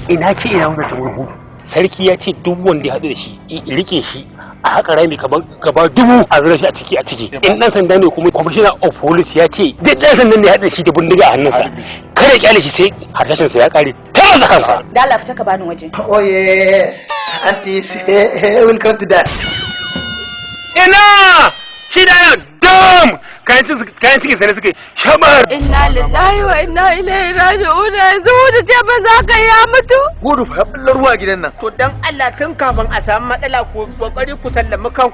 Ina ke, ina wannan ta? Sarki ya ce duk wanda ya haɗu da shi ya rike shi a haƙa rami gaba dubu a zura shi a ciki. In ɗan sanda ne kuma, commissioner of police ya ce duk ɗan sandan da ya haɗu da shi da bindiga a hannunsa, kada ya kyale shi sai harsashinsa ya ƙare ta da kansa. Da Allah, fita ka bani waje. Oh yes, aunties, welcome to that. Ina shi da yana dam kayan cikin sa ne suke shamar. Inna lillahi wa inna ilaihi raji'un. Yanzu Hudu ce ba za ka ya mutu. Hudu fa ya bullar ruwa gidan nan. To, dan Allah, tun kafin a samu matsala, ku kokari ku sallami kan.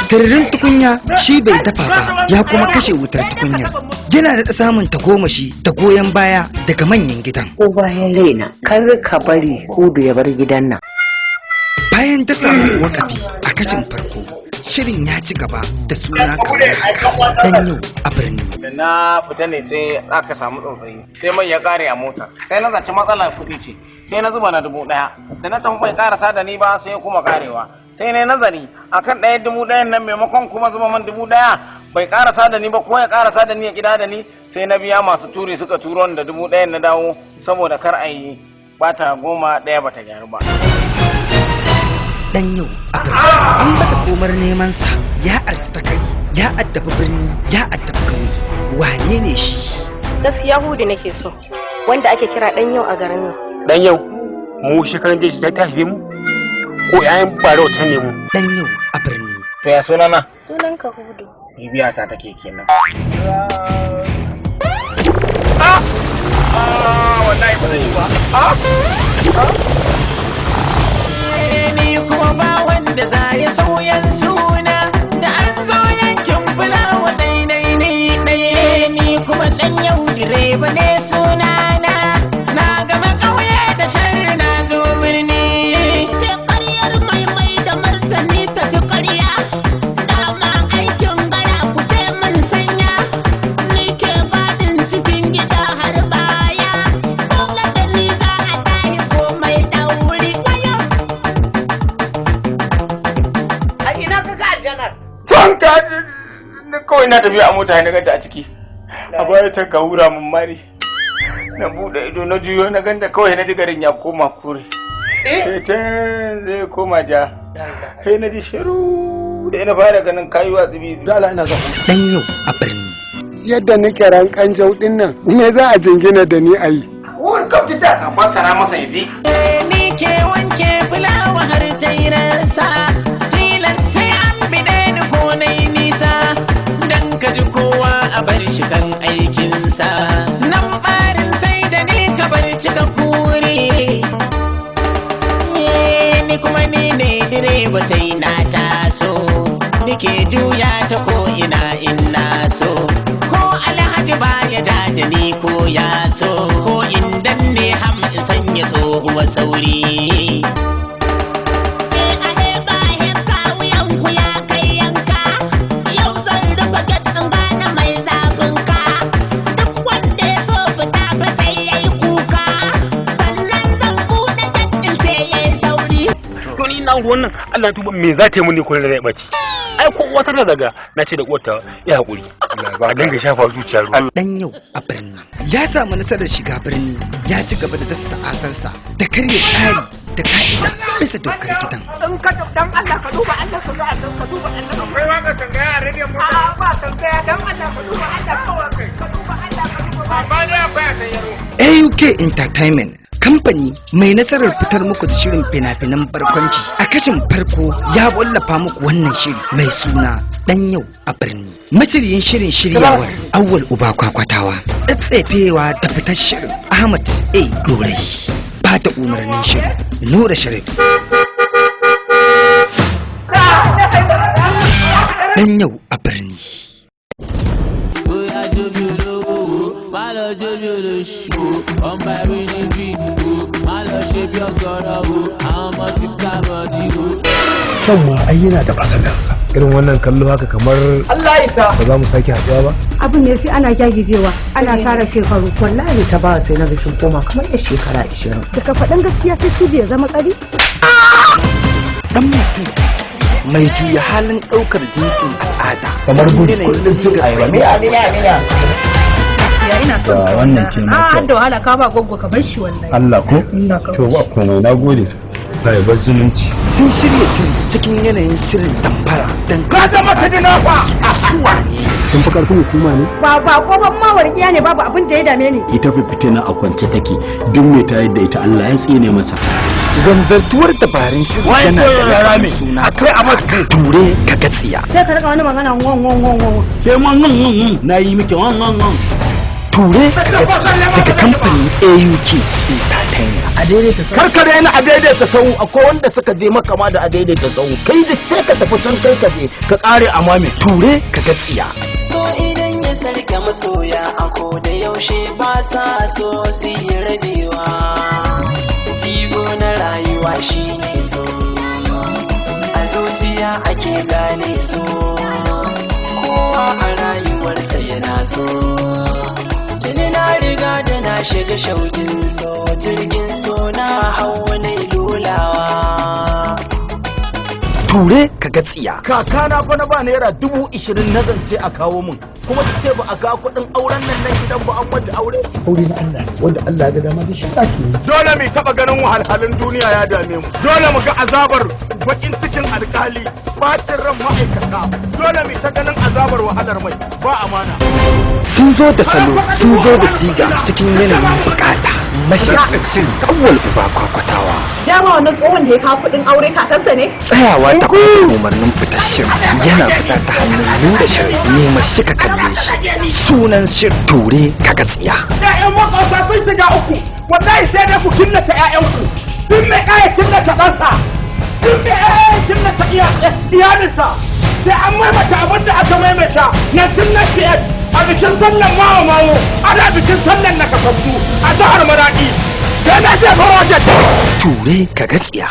Tiririn tukunya shi bai dafa ba, ya kuma kashe wutar tukunyar. Yana da samun tagomashi da goyon baya daga manyan gidan. Ko bayan raina, kar ka bari Hudu ya bar gidan nan. Bayan ta samu wakafi a kashin farko, shirin ya ci gaba da suna kamar haka: Dan Yau a Birni. Da na fita ne sai aka samu tsautsayi, sai mai ya kare a mota. Sai na zaci matsalar kuɗi ce, sai na zuba na 1000. Da na tafi bai karasa da ni ba, sai kuma karewa. Sai na nazari akan ɗaya 1000n nan, maimakon kuma zuba man 1000 bai karasa da ni ba, ko ya karasa da ni ya gida da ni, sai na biya masu turi, suka turo ni da 1000n, na dawo saboda kar a yi bata goma ɗaya bata gyaru ba. Dan Yau a Birni an bata komar neman sa, ya arci takari, ya addabi birni, ya addabi kauye. Wane ne shi? Gaskiya Hudu nake so, wanda ake kira Dan Yau a garin nan. Dan Yau mu shekaran jiya ta haife mu ko ƴaƴan bara wata ne mu. Dan Yau a Birni. To, ya sunana? Sunan ka Hudu. Bibiya ta take kenan. Ah! Ah, wallahi ba zai yi ba. Ah! Ni kuma ba wanda za ya sauyan suna, da an zo yankin fulawa sai dai ni ɗaya. Ni kuma Dan Yau direba ne sunana, na gama ƙauye da sharri, na zo birni. Ce ƙaryar mai mai da martani ta ci ƙarya, dama aikin gara ku ce mun sanya, ni ke gadin cikin gida har baya, dole da ni za a tahi komai dauri wayo. A ina ka ga aljanar? Can ta kawai na tafiya a mota na ganta a ciki. A baya ta gaura mun mari. Na buɗe ido, na juyo na ganta, kawai na ji garin ya koma kure. Sai ta zai koma ja. Sai na ji shiru da na fara ganin kayuwa tsibi. Da Allah, ina son. Dan Yau a Birni. Yadda nake rankan jau din nan, me za a jingina da ni a yi? Welcome to that. A fassara masa ya ji. Ni ke wanke fulawa har ta yi rasa, tilas sai an bide ni ko na yi nisa, dan ka ji kowa a bar shi kan aikinsa, nan barin sai da ni ka bar cika kuri. Ni kuma ni ne direba, sai na taso nike juya ta ko ina in na so, ko alhaji ba ya ja da ni ko ya so, ko in danne ham in sanya tsohuwar sauri. Ahe ba hekka, wuyanku ya kai yanka. Yau zan rufe gate ɗin gane mai zafin ka. Duk wanda ya so fita fa sai yayi kuka, sannan zan buɗe gate ɗin sai yayi sauri. To, ni na ruwan nan, Allah ya tuba, me za ta yi mun ne ko na zai bace? Ai ko uwata ta daga na ce da uwarta ya hakuri ba a dinga shafa zuciya ruwa. Dan Yau a Birni ya samu nasarar shiga birni, ya ci gaba da dasa ta'asarsa da karya tsari da ka'ida bisa dokar gidan. In ka dan Allah ka duba Allah, ka duba Allah, ka duba Allah. Akwai waka sangaya a rediyon mota. A'a, ba sangaya. Dan Allah ka duba Allah, kawai ka duba Allah, ka duba. Amma dai akwai a sanyaro. AUK Entertainment, kamfani mai nasarar fitar muku da shirin fina-finan barkwanci, a kashin farko ya wallafa muku wannan shiri mai suna Dan Yau a Birni. Mashiryin shirin, shiryawar Awwal Uba Kwakwatawa, tsatsefewa da fitar shirin Ahmad A Dorai, ba da umarnin shirin Nura Sharif. Dan Yau a Birni. Bóyá jóbi olówó wo, má lọ jóbi olóṣù wo, ọmọ ẹrú níbí wo, má lọ ṣe bí ọgọrọ wo, àwọn ọmọ ti ká bọ̀dí wo. Kyan ma ai yana da fasalinsa irin wannan kallo haka kamar Allah isa. Ba za mu sake haɗuwa ba. Abin ne sai ana gyagijewa, ana sara shekaru. Wallahi ta ba sai na ga kin koma kamar yar shekara 20. Daga faɗin gaskiya sai cibi ya zama tsari. Dan mutum mai juya halin ɗaukar jinsin al'ada kamar cikin gudu yanayin kullum cin sigar ayaba fahimtar. miya miya miya. godiya, ina son Ga ka wannan ke wallahi. ma A kyau. har da wahala ka ba goggo, ka bar shi wallahi. Allah ko? Allah ka. To ba komai, na gode. Allah ya bar zumunci. Sun shirya shirin cikin yanayin shirin damfara don Ka zama kidnapper. Suwa ne? Sun fi karfin hukuma ne. Ba ba ko ban ma warkiya ne, babu abin da ya dame ni. Ita fitina a kwance take, duk mai tayar da ita Allah ya tsine masa. Wanzartuwar dabarun shirin yana da lakabin suna kamar haka: Ture Ka Gatsiya. Sai ka rika wani magana won won won won. Ke ma nan nan nan na yi miki wan wan wan. Ture Ka Gatsiya daga kamfanin AUK Entertainment. A daidaita sau. Karka daina a daidaita sau, akwai wanda suka je maka ma da a daidaita sau. Kai da sai ka tafi san kai ka je ka kare a mame. Ture Ka Gatsiya. So idan ya sarka masoya a ko da yaushe ba sa so su yi rabewa. Jigo na rayuwa shine so, a zuciya ake gane so, kowa a rayuwarsa yana so. Tuni na riga da na shiga shaukin so, jirgin so na hau wani lulawa. Ture Ka Gatsiya. Kakana fa na ba ₦20,000 na zance a kawo mun. Kuma ta ce ba a kawo kuɗin auren nan nan gidan ba, an mata aure. Aure na Allah ne, wanda Allah ya ga dama da shi ake yi. Dole mu taɓa ganin wahalhalun duniya ya dame mu. Dole mu ga azabar bakin cikin alkali, bacin ran ma'aikata. Dole mu ta ganin azabar wahalar mai ba amana. Sun zo da salo, sun zo da siga cikin yanayin bukata. Mashirin shirin Awwal Uba Kwakwatawa. Dama wannan tsohon da ya kawo kuɗin aure kakansa ne? Tsayawa ta bada umarnin fitar shirin yana fita ta hannun Nura Shirin nema shi ka kalle shi. Sunan shirin Ture Ka Gatsiya. Ƴaƴan makwabta sun shiga uku, wallahi sai dai ku killace ƴaƴanku. Duk mai ƙaya killace ɗansa, duk mai ƴaƴa killace iyalinsa. Sai an maimaita abin da aka maimaita na 1998 a bikin sallan mawa mawo, ana bikin sallan na kasassu a jihar Maraɗi. Sai na je project. Ture Ka Gatsiya.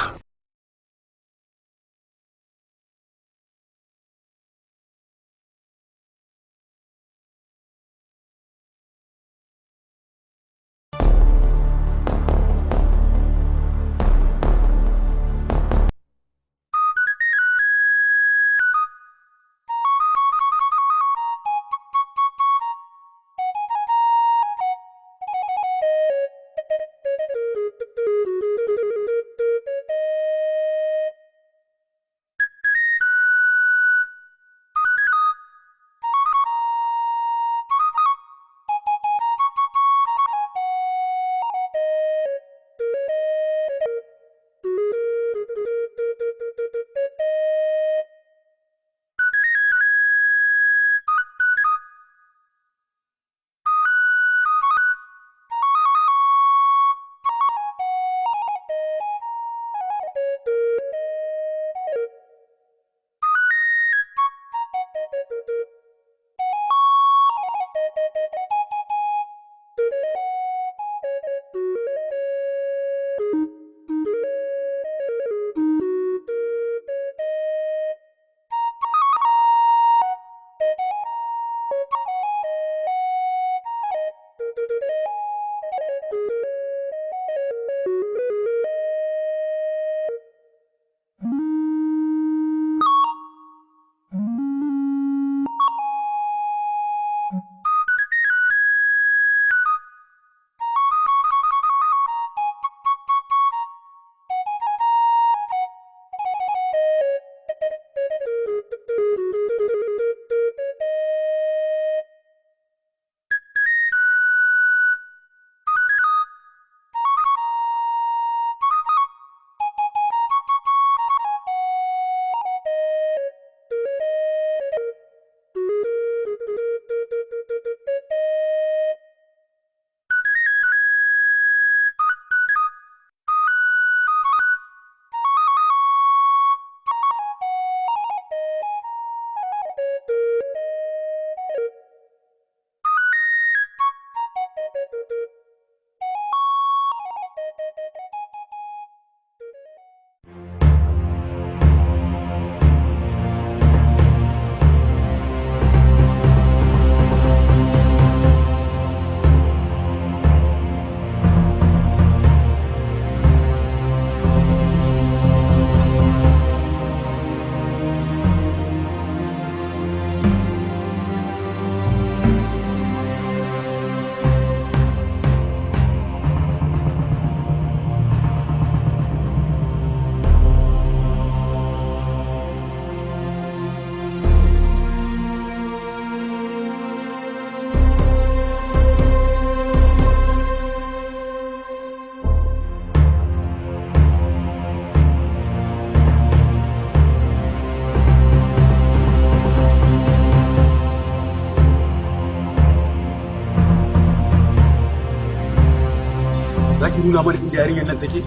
ki nuna mana inda yarinyar nan take?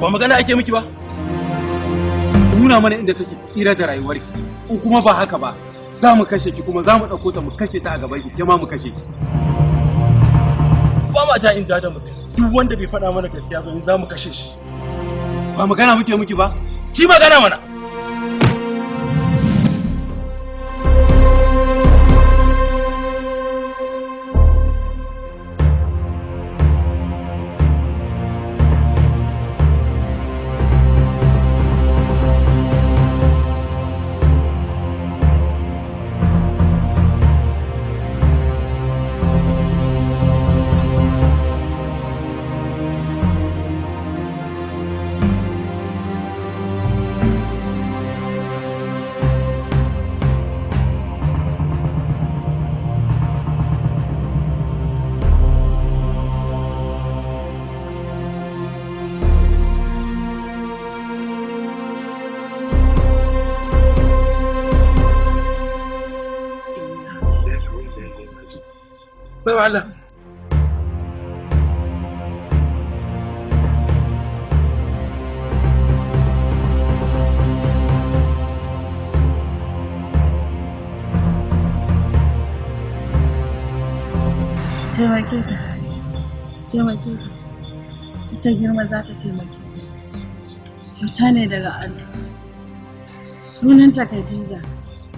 Ba magana ake miki ba? Nuna mana inda take, tsira da rayuwarki. In kuma ba haka ba, za mu kashe ki, kuma za mu ɗauko ta mu kashe ta a gaban ki, ke ma mu kashe ki. Ba ma ja in ja da mutum. Duk wanda bai faɗa mana gaskiya ba, in za mu kashe shi. Ba magana muke miki ba? Ki magana mana. Baiwa Allah. Taimake ta, taimake ta, ita girma za ta taimake ta. Kyauta ne daga Allah. Sunanta Khadija.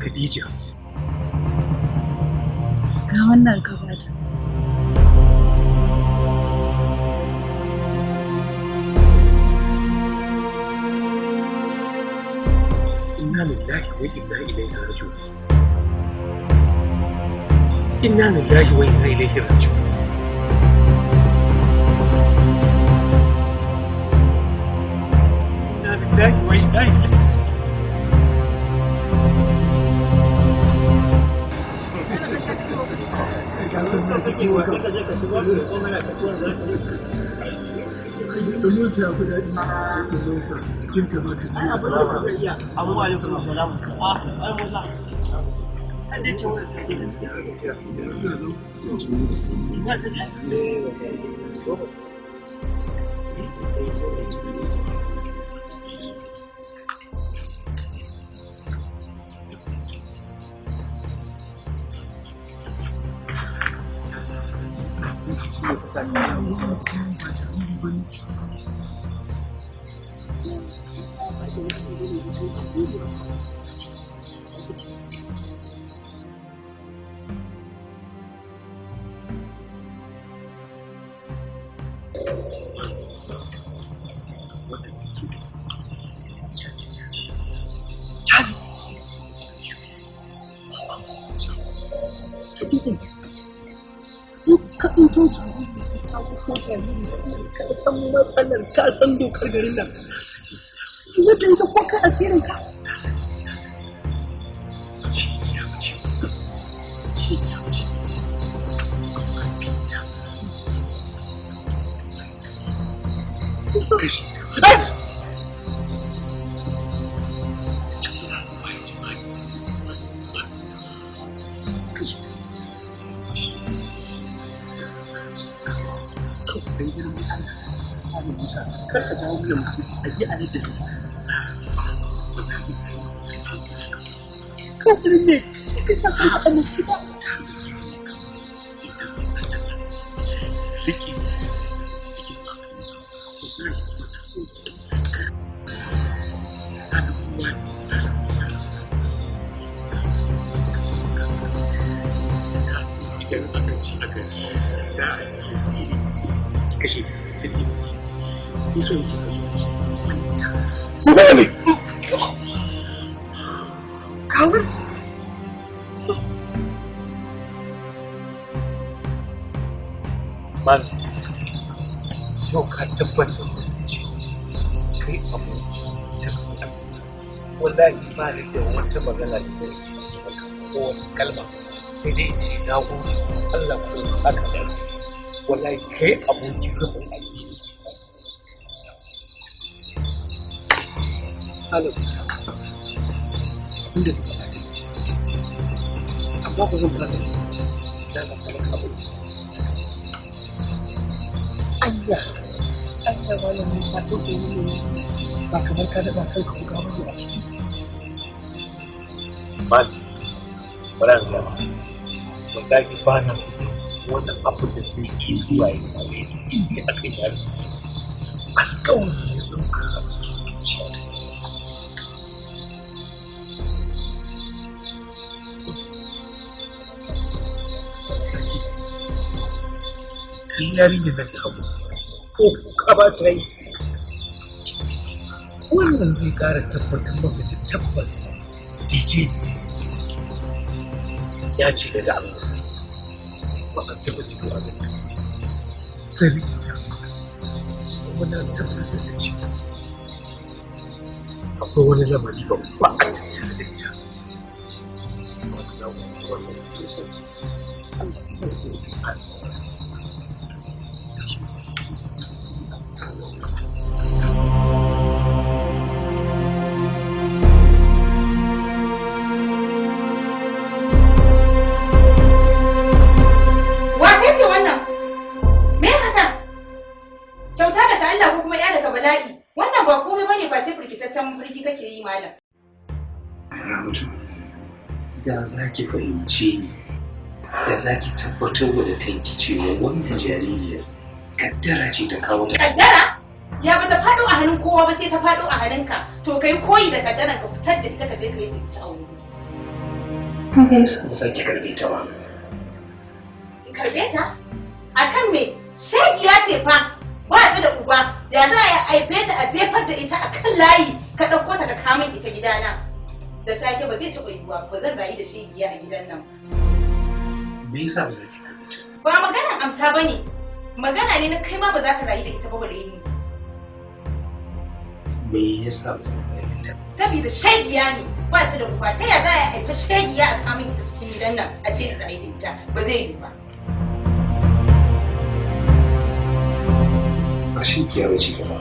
Khadija. Ga wannan ka bata. Inna lillahi wa inna ilaihi raji'un. Inna lillahi wa inna ilaihi raji'un. Inna lillahi wa inna ilaihi. Ka tsinto jariri, ka kawo ko jariri, ka san matsalar, ka san dokar garin nan yadda ita ko kai asirin ka. Kar ka jawo mana musu a ji a yadda ne. Kafirin ne ka sa ka amince ba. Rike idan aka ci aka za a iya tsiri kashe take ni so yake ka zo ci. Magana ne. Kawai. Malam, yau ka tabbatar da cewa kai aboki ta asiri. Wallahi ba ni da wata magana da zai yi maka ko wata kalma, sai dai in ce na gode, Allah ko ya saka da alheri. Wallahi kai abokin rufin asiri. Allah kusa inda ka faɗa gaskiya, amma ba zan fasa da na faɗa abin. Anya, anya malamin ta ɗauke ni ba kamar ka daɗa kanka wuka ba ne a ciki. Mal, bara in gama. Wallahi ba na so wannan abu da zai iya zuwa ya same ni inda aka yi yaro. Alƙawarin ya ɗauka a cikin zuciyata. Sarki, kai yarinyar nan da abu ko kuka ba ta yi. Wannan zai ƙara tabbatar maka da tabbas DJ ya ce daga Allah. Ba a zuba ido a gani. Zai riƙe ta. Kuma na tabbatar da cewa akwai wani lamari babba a tattare da ita. Wace ce wannan? Me haka? Kyauta daga Allah ko kuma ya daga bala'i? Wannan ba komai bane face firgitaccen mafarki kake yi malam. Ramatu, da za ki fahimce ni, da za ki tabbatar wa da kanki cewa wannan jaririyar kaddara ce ta kawo ta. Kaddara? Ya bata faɗo a hannun kowa ba sai ta faɗo a hannunka. To kai koyi da kaddaran ka fitar da ita ka je ka yi da ita a wuri. Me yasa ba za ki karbe ta ba? In karbe ta? Akan me? Shegiya ce fa. Ba ta da uba. Da za a haife ta a jefar da ita a kan layi ka ɗauko ta ka kawo min ita gidana. Da sake ba zai taɓa yiwuwa ba zan rayu da shegiya a gidan nan. Me yasa ba za ki karbe ta? Ba maganan amsa ba ne. Magana ne na kai ma ba za ka rayu da ita ba bare ni. Me yasa ba za ki karbe ta? Saboda shegiya ne ba ta da uba ta ya za a haifa shegiya a kawo min ita cikin gidan nan a ce in rayu da ita ba zai yiwu ba. Ba shegiya ba ce ba.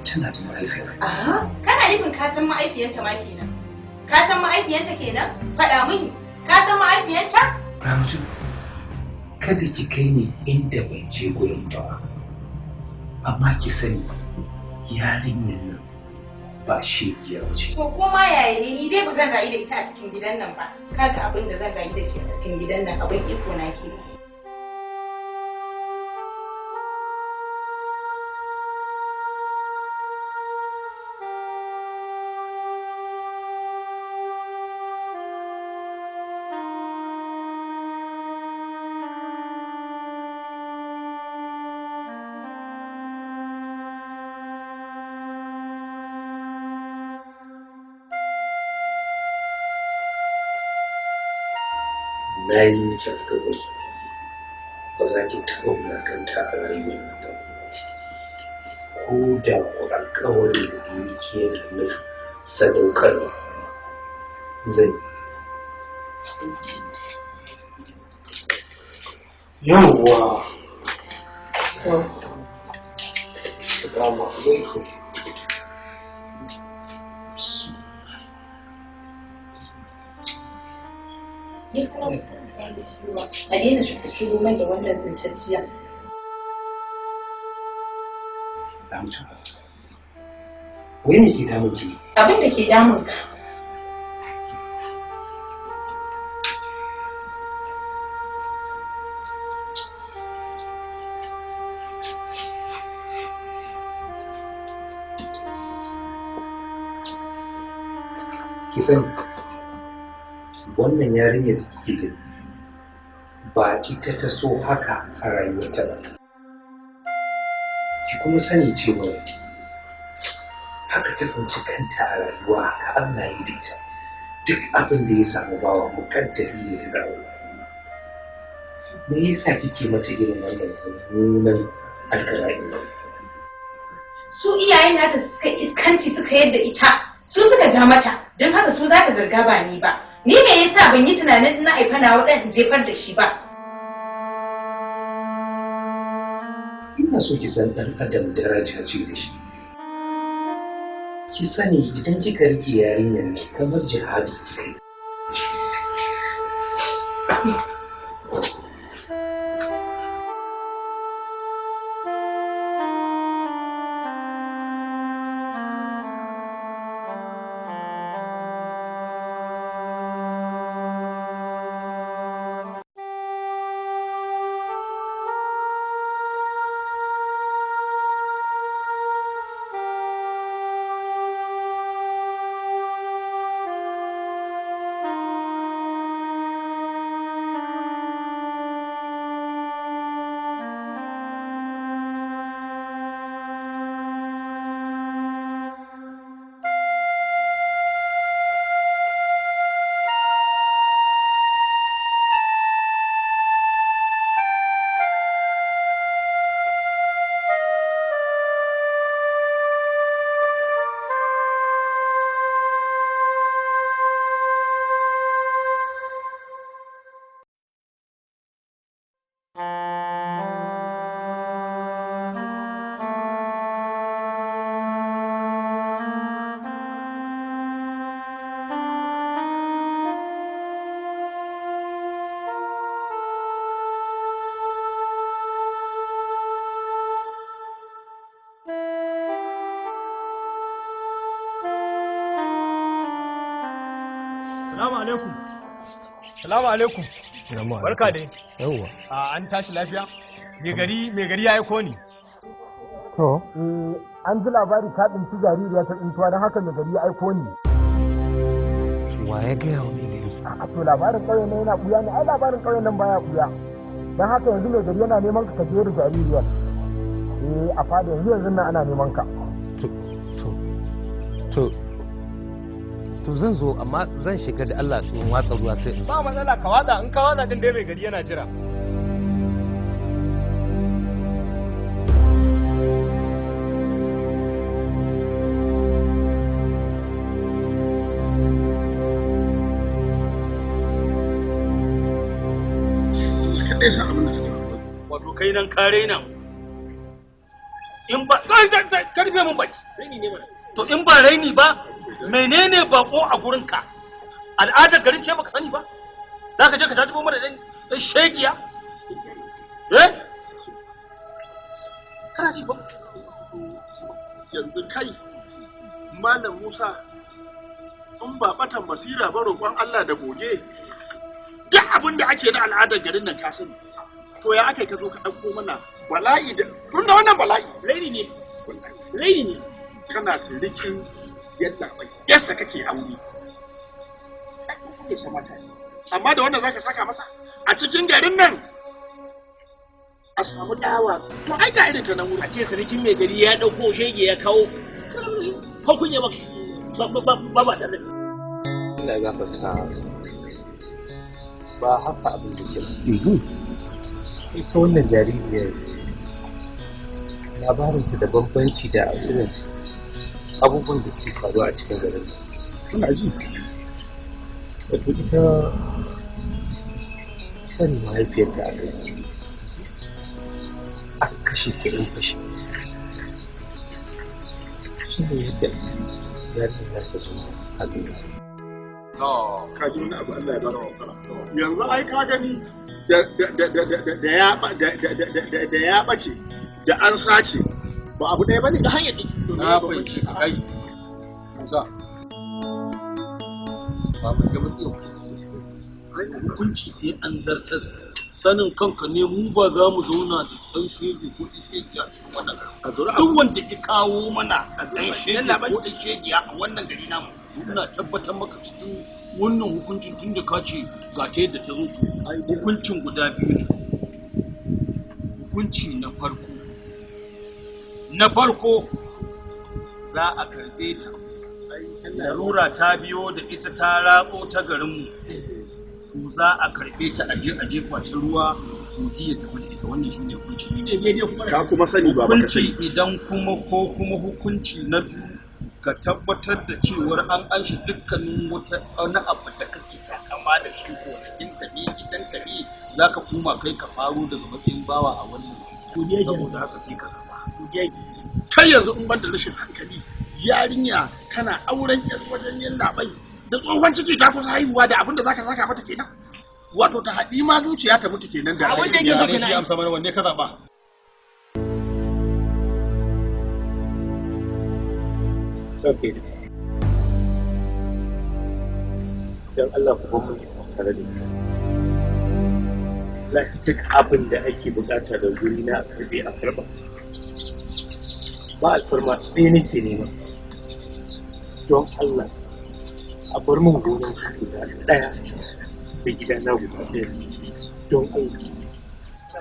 Tana da mahaifiya. Aha, kana nufin ka san ma'aifiyanta ma kenan. Ka san ma'aifiyanta kenan? Faɗa mini. Ka san ma'aifiyanta? Ramatu, kada ki kai ni inda ban je gurin ba. Amma ki sani yarinyar nan ba shegiya ba ce. To ko ma yaya ne ni dai ba zan rayu da ita a cikin gidan nan ba. Kaga abin da zan rayu da shi a cikin gidan nan abin iko na kenan. Na yi miki alkawari ba za ki taɓa wulakanta a rayuwar nan ba. Ko da ku alkawari da na miki yana nufin sadaukarwa zan yi. Yawwa! Salamu alaikum. Ni kuma ba san da cewa a daina shigo man da wannan zancen. Ramtu, wai me ke damun ki ne? Abin da ke damun ka. Ki sani, wannan yarinyar da kike gani ba ita ta so haka a rayuwarta ba. Ki kuma sani cewa haka ta tsinci kanta a rayuwa, haka Allah ya da ita. Duk abin da ya samu bawa muƙaddari ne daga Allah. Me yasa kike mata irin wannan mummunan alkala'i? Su iyayen nata suka iskanci suka yadda ita su suka ja mata don haka su zaka zarga ba ni ba. Ni me yasa ban yi tunanin na haifa nawa ɗan in jefar da shi ba? Ina so ki san ɗan adam daraja ce da shi. Ki sani idan kika rike yarinyar nan kamar jihadi kika yi. alaikum. Salamu alaikum. Barka dai. Yawwa. An tashi lafiya? Mai gari ya aiko ni. To. An ji labari ka tsinci jaririya ta tsintuwa, don haka mai gari ya aiko ni. Wa ya gaya wa mai gari? A to, labarin ƙauyen nan yana ɓuya ne, ai labarin ƙauyen nan baya ɓuya. Don haka yanzu mai gari yana neman ka, ka je da jaririyar. Eh, a fada yanzu yanzu nan ana neman ka. To, to, to, to zan zo, amma zan shiga da Allah in watsa ruwa sai in zo. Ba matsala, ka watsa, in ka watsa din dai mai gari yana jira. Kaɗai san abin da suke. Wato kai nan ka raina mu. In ba karfe mun baki. To in ba raini ba, menene bako a gurinka? Al'adar garin ce baka sani ba? Za ka je ka jajibo mana dan shegiya? Eh? Kana ji ba? Yanzu kai, Malam Musa, in ba batan basira ba, roƙon Allah da goge, duk abin da ake na al'adar garin nan ka sani. To ya aka ka zo ka ɗauko mana bala'i da tun da wannan bala'i? Raini ne, raini ne. Kana sirikin yadda bai yasa kake aure. Ai, ko kuke sama ta, amma da wannan zaka saka masa a cikin garin nan a samu dawa. To ai ga irin ta nan wurin. A ce sarkin mai gari ya ɗauko shege ya kawo, ko kunya ba ba ba ba tare da Allah ya gafarta, ba haka abin da ke ba. Ita wannan jaririyar labarinta da bambanci da irin abubuwan da suke faruwa a cikin garin nan. Kana ji? Wato ita sani mahaifiyarta aka yi. Aka kashe ta ɗin fashi. Shi ne yadda yarinyar za ta zo a duniya. Ka ji wani abu, Allah ya ba ka. Yanzu ai ka gani da da da da da da ya ba- da da da da da ya bace da an sace ba abu ɗaya bane. Da hanyar ce. Na fahimci ka kai. Musa. Ba mai gaba yau. Hukunci sai an zartas. Sanin kanka ne, mu ba za mu zauna da ɗan shege ko ɗan shege a cikin wannan gari. Duk wanda ya kawo mana ɗan shege ko ɗan shege a wannan gari namu, ina tabbatar maka cikin wannan hukuncin, tun da ka ce ga ta yadda ta zo, to hukuncin guda biyu ne. Hukunci na farko. Na farko, za a karɓe ta. Larura ta biyo da ita ta ratso ta garinmu. To za a karɓe ta aje a jefa ta ruwa, kogi ya tafi da ita. Wannan shine hukunci. Ka kuma sani ba baka sani. Hukunci idan kuma ko kuma hukunci na biyu, ka tabbatar da cewar an anshi dukkanin wata wani abu da kake takama da shi, gonakin ka ne, gidan ka ne, za ka koma kai ka faro daga matsayin bawa a wannan. Saboda haka sai ka zaba. Kai yanzu in ban da rashin hankali, yarinya kana auren yar wajen yin labai da tsohon ciki ta kusa haihuwa, da abin da zaka saka mata kenan, wato ta haɗi ma zuciya ta mutu kenan da Abin da yake so kenan. Shi amsa mana, wanne ka zaba? Okay. Don Allah ku bar mun tare da ita. Wallahi duk abin da ake bukata da guri na a karbe, a karba. Ba alfarma ɗaya nake nema. Don Allah a bar min gonar guda ɗaya da gidana guda ɗaya. Don Allah.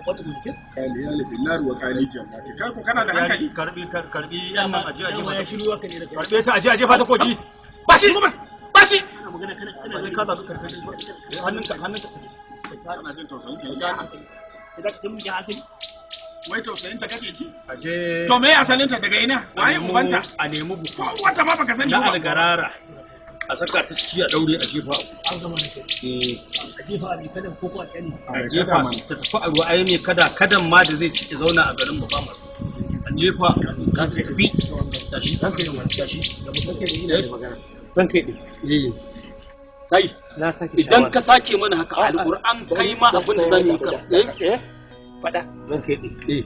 Kali ya lafin naru wa kali jannati. Kai ko kana da hankali? Karbi karbi yan nan, aje aje ya shiru haka ne da kai. Karbe ta, aje aje fata kogi. Bashi bashi. Kana magana kana kana Ba ka zabi karbe hannunka hannunka. Kana jin tausayin ta? Ka za ka san mu ji hankali. Wai tausayin ta kake ji? Aje. To me asalin ta, daga ina? Waye ubanta? A nemi buku. Ko wata ma baka sani Na ba. algarara. A saka ta ciki, a daure, a jefa. An gama da kai. Eh. A jefa a misalin ko ko a kyani. A jefa ta tafi a ruwa, ai mai kada kadan ma da zai ci zauna a garin mu ba masu. A jefa ka tafi. Tashi tashi. Ina da magana. Zan kai ɗin. Kai. Na sake Idan ka sake mana haka, alƙur'an kai ma abin da zamu yi ka. Eh? Faɗa. Zan kai ɗin. Eh.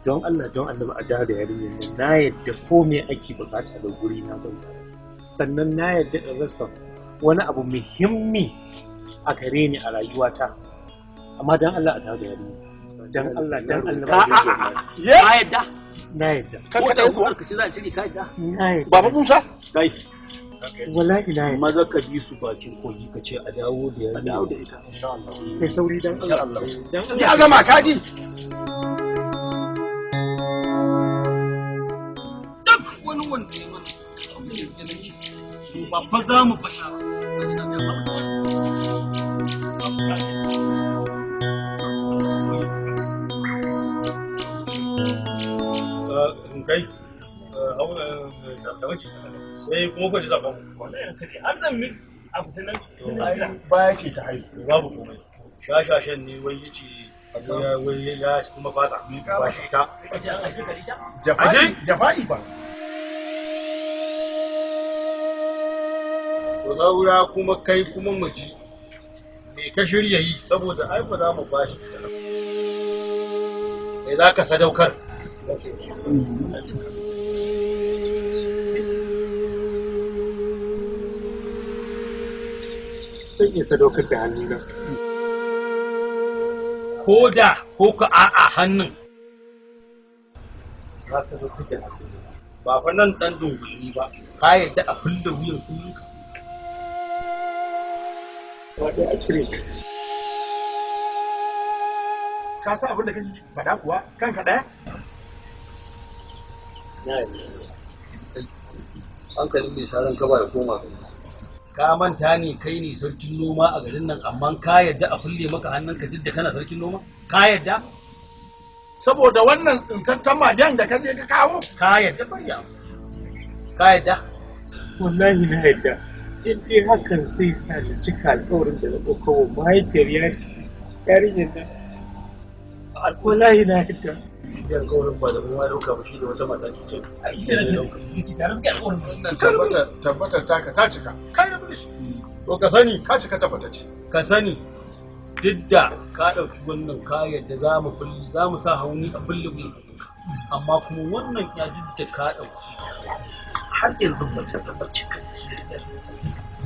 Don Allah, don Allah a dawo da yarinyar nan. Na yadda ko me ake bukata da guri na zan bayar. Sannan na yadda in rasa wani abu muhimmi a gare ni a rayuwata, amma dan Allah a dawo da yarinya. Dan Allah, dan Allah. Ka yadda? Na yadda. Kanka da ko ka ci za a cire, ka yadda? Na yadda. Baba Musa? Kai. Wallahi na yadda. Maza ka bi su bakin kogi ka ce a dawo da yarinya. A dawo da ita insha Allah. Kai sauri dan Allah. Dan Allah. Ya gama kaji. Duk wani wanda ya mana ba fa za mu fasha. Kai sai kuma kwaji zaɓen har zan mi abu sanan. Baya ce ta haihu. Babu komai, shashashen ne wai yace wai ya kuma fasa ba shi ita. Jafa'i, jafa'i ba. To zaura kuma kai kuma mu ji me ka shirya yi, saboda ai ba za mu bashi ita. Kai za ka sadaukar. Zan iya sadaukar da hannuna. Ko da ko ka a'a hannun. Na sadaukar da hannuna. Ba fa nan dan dungulmi ba, ka yadda a fulle wuyan kullunka? Ba dai a cire shi. Ka san abin da kake faɗa kuwa kanka ɗaya? Na yadda. Hankalin mai saran ka ba ya koma kai. Ka manta ne kai ne sarkin noma a garin nan, amma ka yadda a fulle maka hannunka duk da kana sarkin noma? Ka yadda? Saboda wannan tsintattan magen da ka je ka kawo? Ka yadda? Bari ya amsa. Ka yadda? Wallahi na yadda. In dai hakan zai sa na cika alƙawarin da na ɗauka wa mahaifiyar yarinyar nan. Wallahi na yadda. Shi alƙawarin ba da kuma ɗauka ba, shi da wata mata ce ce. Ai shi ne ce tare suke alƙawarin. Wannan tabbatar tabbatar taka ta cika. Kai da bishi. To ka sani. Ka cika tabbatacce. Ka sani duk da ka ɗauki wannan, ka yadda za mu fulle, za mu sa hauni a fulle wuyan, amma kuma wannan ya duk da ka ɗauki ta har yanzu ba ta zama cikakkiyar yar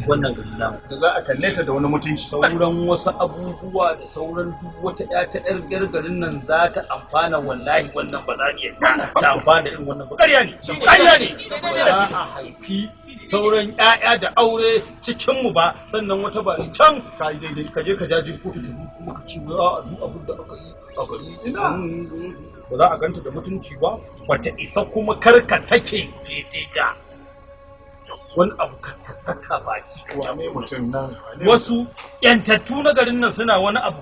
wannan gari namu. Da za a kalle ta da wani mutunci. Sauran wasu abubuwa da sauran duk wata ya ta yar yar garin nan za ta amfana, wallahi wannan ba za iya ta amfana da irin wannan ba. Ƙarya ne, ƙarya ne. Ba za a haifi sauran ƴaƴa da aure cikin mu ba, sannan wata ba can ka yi daidai. Ka je ka jaji kotu ta kuma ka ce wai a'a, duk abin da aka yi a gari ina ba za a ganta da mutunci ba, bata isa kuma kar ka sake daidai da wani abu ka saka baki ka Wane mutum nan? Wasu yantattu na garin nan suna wani abu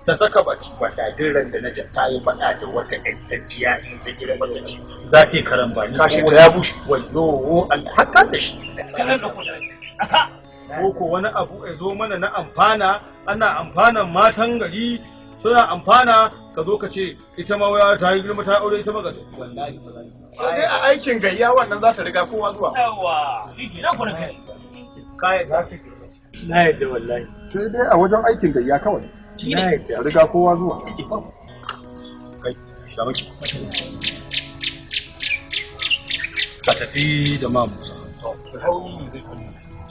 ta saka baki, wata diran da na ji ta yi faɗa da wata yantacciya in ta girma ta ce za ta yi karambani. Kashin ta ya bushe. Wayo Allah, haka da shi ko wani abu ya zo mana na amfana, ana amfanan matan gari suna amfana, ka zo ka ce ita ma waya ta yi girma ta aure ita ma ga wallahi ba za ta. Sai dai a aikin gayya wannan za ta riga kowa zuwa. Yawa, shi ke nan kuna kai. Ka yadda? Na yadda wallahi. Sai dai a wajen aikin gayya kawai. Na yadda. Riga kowa zuwa. Kai, shamaki. Ka tafi da ma Musa. Su hauni ne zai kulle.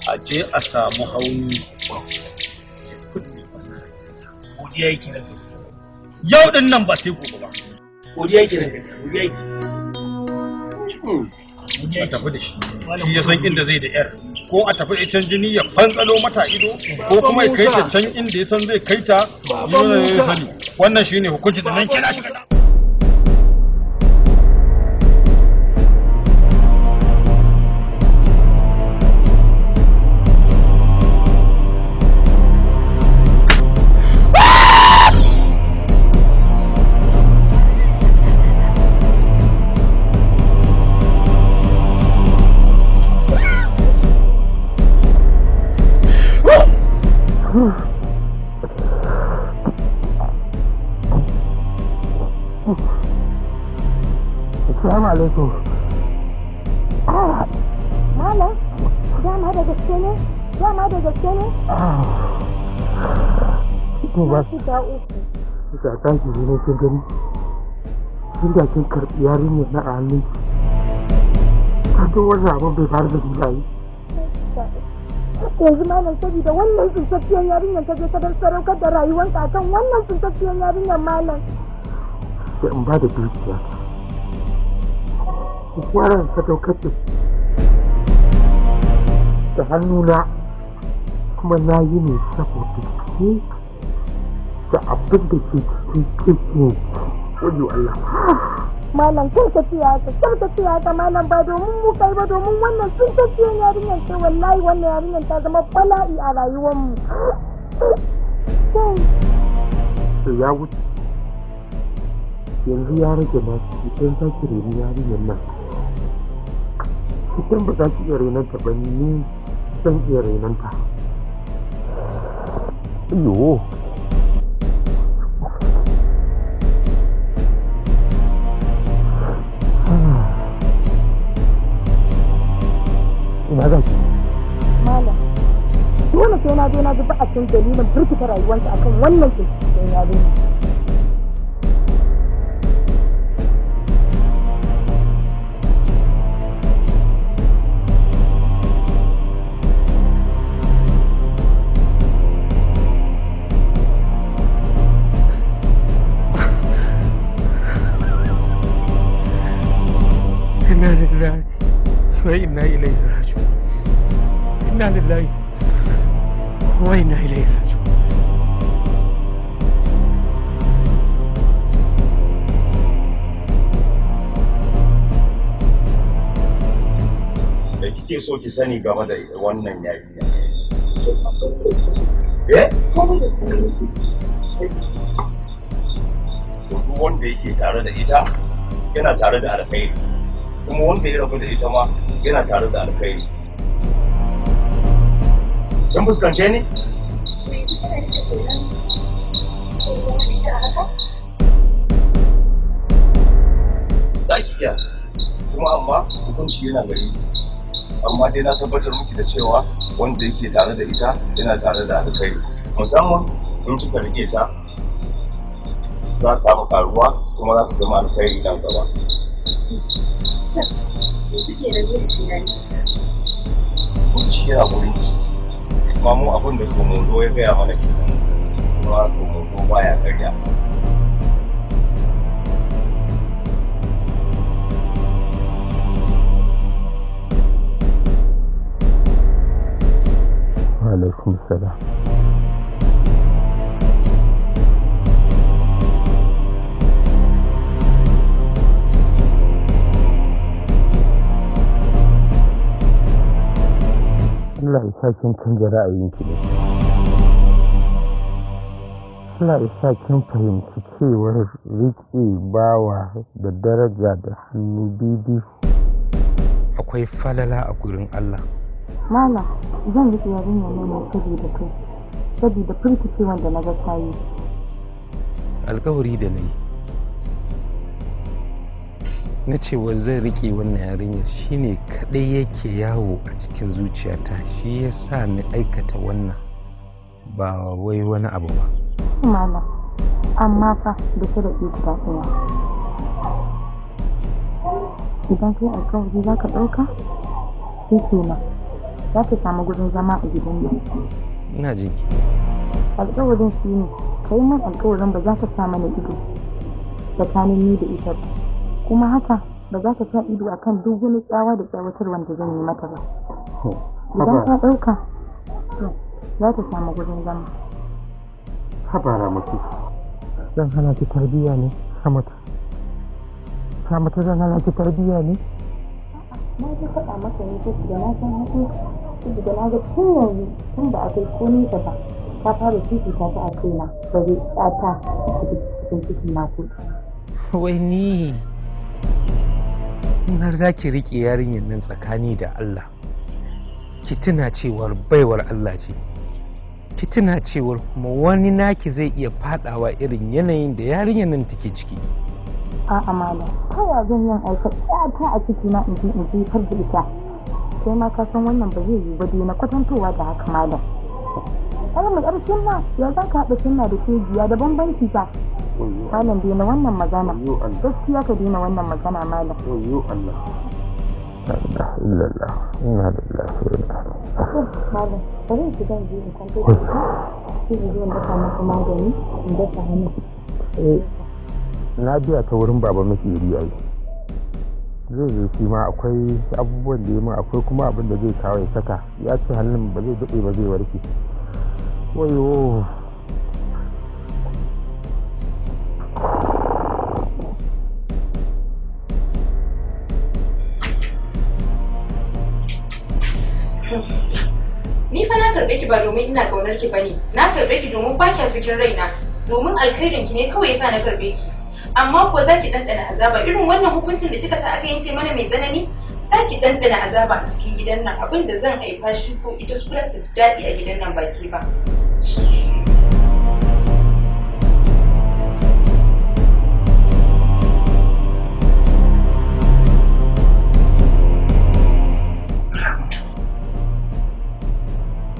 A je a samu hauni. Ya kulle masa hannunsa. Godiya yake nan. Yau din nan ba sai gobe ba. Godiya yake nan. Godiya yake. A tafi da shi. Shi ya san inda zai da yar. Ko a tafi da can jini ya fantsalo mata ido, ko kuma ya kai ta can inda ya san zai kai ta. Baban Ya Musa. sani. Wannan shine hukunci da nan kira shi. Assalamu alaikum. Malam, dama da gaske ne? Dama da gaske ne? To ba Shiga uku. ga tashi ne kin gani. Tun da kin karɓi yarinyar na a hannun ki. Ka duk wannan abin bai faru da ni ba yi. Shiga uku. Yanzu malam saboda wannan tsintacciyar yarinyar ka je ka dan sadaukar da rayuwanka akan wannan tsintacciyar yarinyar malam. Sai in ba da dukiya kwaran sadaukar da hannuna, kuma na yi ne saboda ke da abin da ke cikin cikin. Wajo Allah. Malam kar ka ce haka, kar ka ce haka malam, ba domin mu kai ba, domin wannan tsintacciyar yarinyar ce. Wallahi wannan yarinyar ta zama bala'i a rayuwar mu. To ya wuce. Yanzu ya rage na idan za ki reni yarinyar nan. Idan ba za ki iya renanta ba, ni zan iya renanta. Iyo. Ina za ki? Malam, dole sai na je na ji ba'asin dalilin firgita rayuwarsa akan wannan tsintacciyar yarinyar. Inna lillahi wa inna ilaihi raji'un. Inna lillahi wa inna ilaihi raji'un. Da kike so ki sani game da wannan yarinya? Eh? To duk wanda yake tare da ita yana tare da alkhairi, kuma wanda ya rabu da ita ma yana tare da alkhairi. Kin fuskance ni? Za ki iya, kuma amma hukunci yana gari. Amma dai na tabbatar miki da cewa wanda yake tare da ita yana tare da alkhairi, musamman in kika rike ta za su samu karuwa kuma za su zama alkhairi nan gaba. Yanzu kenan dole sai na rike ta. Hukunci yana gurin ki, amma mu abin da Somodo ya gaya mana kenan, kuma Somodo baya karya. Alaikum salam. Allah ya sa kin canza ra'ayinki ne. Allah ya sa kin fahimci cewar riƙe bawa da daraja da hannu biyu akwai falala a gurin Allah. Malam, zan riƙe yarinyar nan ne saboda kai, saboda firgicewan da na ga ta yi. Alkawari da na yi na cewa zan riƙe wannan yarinyar shine kaɗai yake yawo a cikin zuciyata, shi ya sa ni aikata wannan, ba wai wani abu ba. Malam, amma fa da sharaɗi guda ɗaya. Idan kai alkawari za ka ɗauka, shi kenan. Za ka samu gurin zama a gidan nan. Ina jin ki. Alkawarin shi ne, ka yi min alkawarin ba za ka sa mana ido tsakanin ni da ita ba. Kuma haka ba za ka sa ido akan duk wani tsawa da tsawatarwar da zan yi mata ba. Idan ka ɗauka, to za ta samu gurin zama. Haba Ramatu. Zan hana ki tarbiyya ne, Ramatu. Ramatu, zan hana ki tarbiyya ne? Na ji faɗa maka ne saboda na san haka, saboda na ga tun yanzu tun ba a kai ko nesa ba ka fara fifita ta a kaina, ba zai tsata a cikin cikin naku. Wai ni in har za ki riƙe yarinyar nan tsakani da Allah, ki tuna cewar baiwar Allah ce, ki tuna cewar kuma wani naki zai iya fadawa irin yanayin da yarinyar nan take ciki. A'a malam, ta ya zan yin aika ta a ciki na in je in jefar da ita? Kai ma ka san wannan ba zai yiwu ba, dai na kwatantowa da haka malam. Ai mu yar sunna, ya za ka haɗa sunna da kejiya da bambanci ta? Malam, daina wannan magana. Gaskiya ka daina wannan magana malam. Wayyo Allah. La ilaha illallah. Inna lillahi wa inna Malam, bari in shiga in je in kwanto da shi. Sai in zo in dafa maka magani in dafa hannu. Eh, na biya ta wurin baba makeri ai. Zai zo shi ma akwai abubuwan da ya min, akwai kuma abin da zai kawo ya saka. Ya ce hannun ba zai daɗe ba zai warke. Wayo. Ni fa na karɓe ki ba domin ina ƙaunar ki bane. Na karɓe ki domin ba kya cikin raina. Domin alkhairin ki ne kawai yasa na karɓe ki. Amma ko za ki ɗanɗana azaba irin wannan hukuncin da kika sa aka yanke mana mai tsanani, za ki ɗanɗana azaba a cikin gidan nan, abin da zan haifa shi ko ita su su ji daɗi a gidan nan baki ba.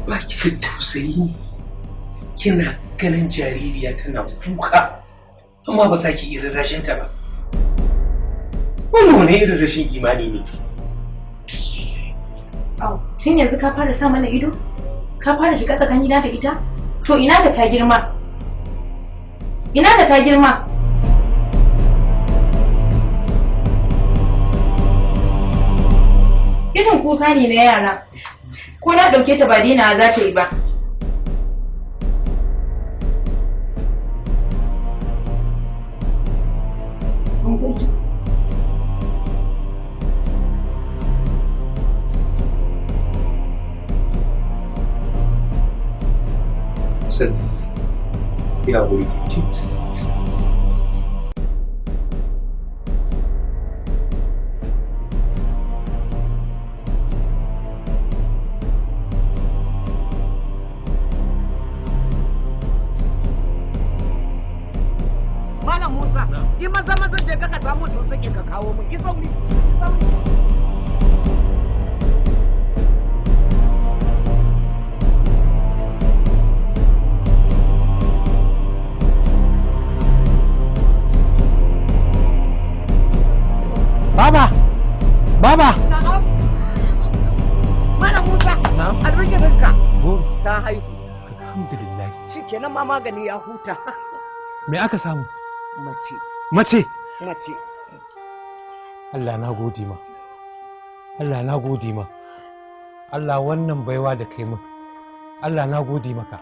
Ba ki da tausayi ne, kina ganin jaririya tana kuka amma ba za ki iya rarrashinta ba. Wannan wani irin rashin imani ne? Au, tun yanzu ka fara sa mana ido? Ka fara shiga tsakanina da ita? To ina ga ta girma? Ina ga ta girma? Irin kuka ne na yara. Ko na ɗauke ta ba dina za ta yi ba. Sani, ya wuri ki. Malam Musa, yi maza maza je ka samu sassaƙe ka kawo mun. Ki sauri. Baba! Baba! Na'am. Malam Musa, albishirinka. Ta haihu. Alhamdulillah. Shikenan ma magani ya huta. Me aka samu? Mace. Mace! Mace. Allah na gode ma. Allah na gode ma. Allah wannan baiwa da kai min. Allah na gode maka.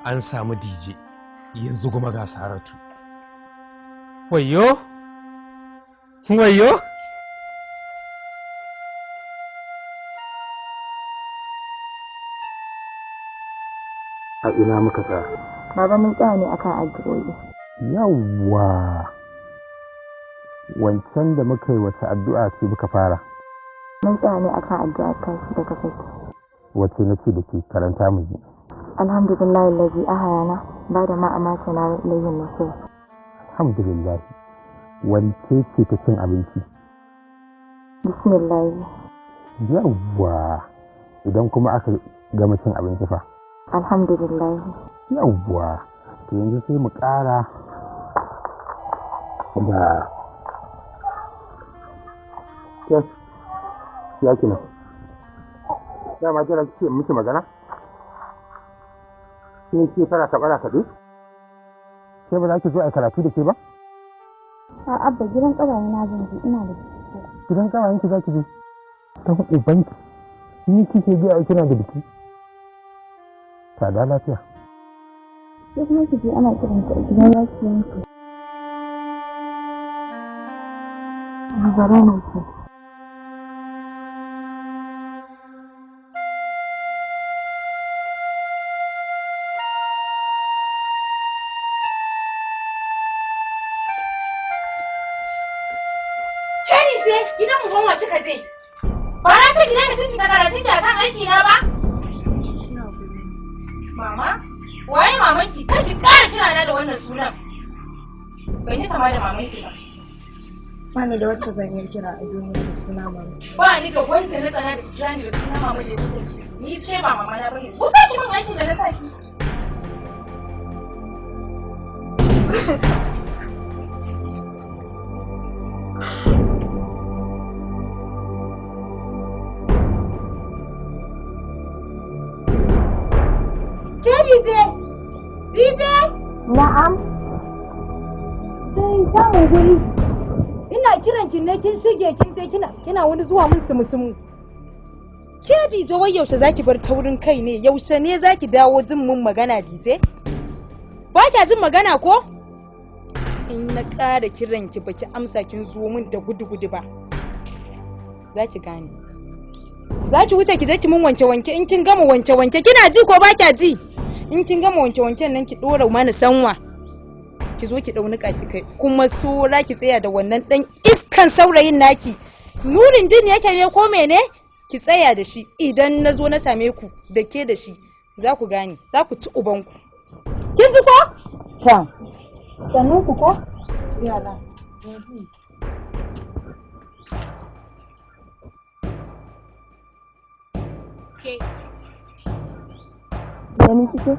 An samu DJ yanzu kuma ga Saratu. Wayyo! Wayyo! A ina muka tsaya? Baba mun tsaya ne akan addu'o'i. Yawwa! Wancan da muka yi wata addu'a ce muka fara? Mun tsaya ne akan addu'ar tashi daga bacci. Wace na ce da ke karanta mu ji? Alhamdulillah allazi ahayana ba da ma amatana wa ilayhi nusur. Alhamdulillah. Wance ce ta cin abinci? Bismillah. Yawwa! Idan kuma aka gama cin abinci fa? Alhamdulillah. Yawwa! To yanzu sai mu ƙara da Yes. Ya kina. Dama jira kike miki magana? Ke ke fara kaɓara kaɗe? Ke ba za ki zo a karatu da ke ba? A abba gidan ƙawaye na zan je ina da biki. Gidan ƙawayen ki za ki je? Ta ubanki. Ni kike biya kina da biki. Sada lafiya. Sai kuma ki je ana kiran ki a gidan lafiyanki. Nazara ne ki. Kenny sai gidan mu ban kika je. Ba na ce ki daina fifita karatun ki akan aiki na ba. Mama, waye mamanki? Kar ki ƙara kira na da wannan sunan. Ban yi kama da mamanki ba. Bani da wacce zan iya kira a duniya da suna mama. Ba ni da wanda na tsana da kira ni da suna mama da ita ce. Ni ce ba mama na bane. Ko za ki min aikin da na sa ki? DJ? Na'am. Sai samun guri. Ina kiran ki ne kin shige kin je kina wani zuwa min sumusumu. Ke DJ wai yaushe zaki bar taurin kai ne? Yaushe ne zaki dawo jin mun magana DJ? Ba kya jin magana ko? In na ƙara kiran ki baki amsa kin zo min da gudu-gudu ba. Zaki gane. Zaki wuce ki je ki mun wanke-wanke in kin gama wanke-wanke kina ji ko ba kya ji? In kin gama wanke-wanken nan ki dora mana sanwa. Ki zo ki daunuka ki kai kuma sora ki tsaya da wannan dan iskan saurayin naki. Nurin din yake ne ko mene? Ki tsaya da shi idan na zo na same ku da ke da shi za ku gane za ku ci ubanku. Kin ji ko? Ta. Sannan ku ko? Yara. Ke. Gani kike?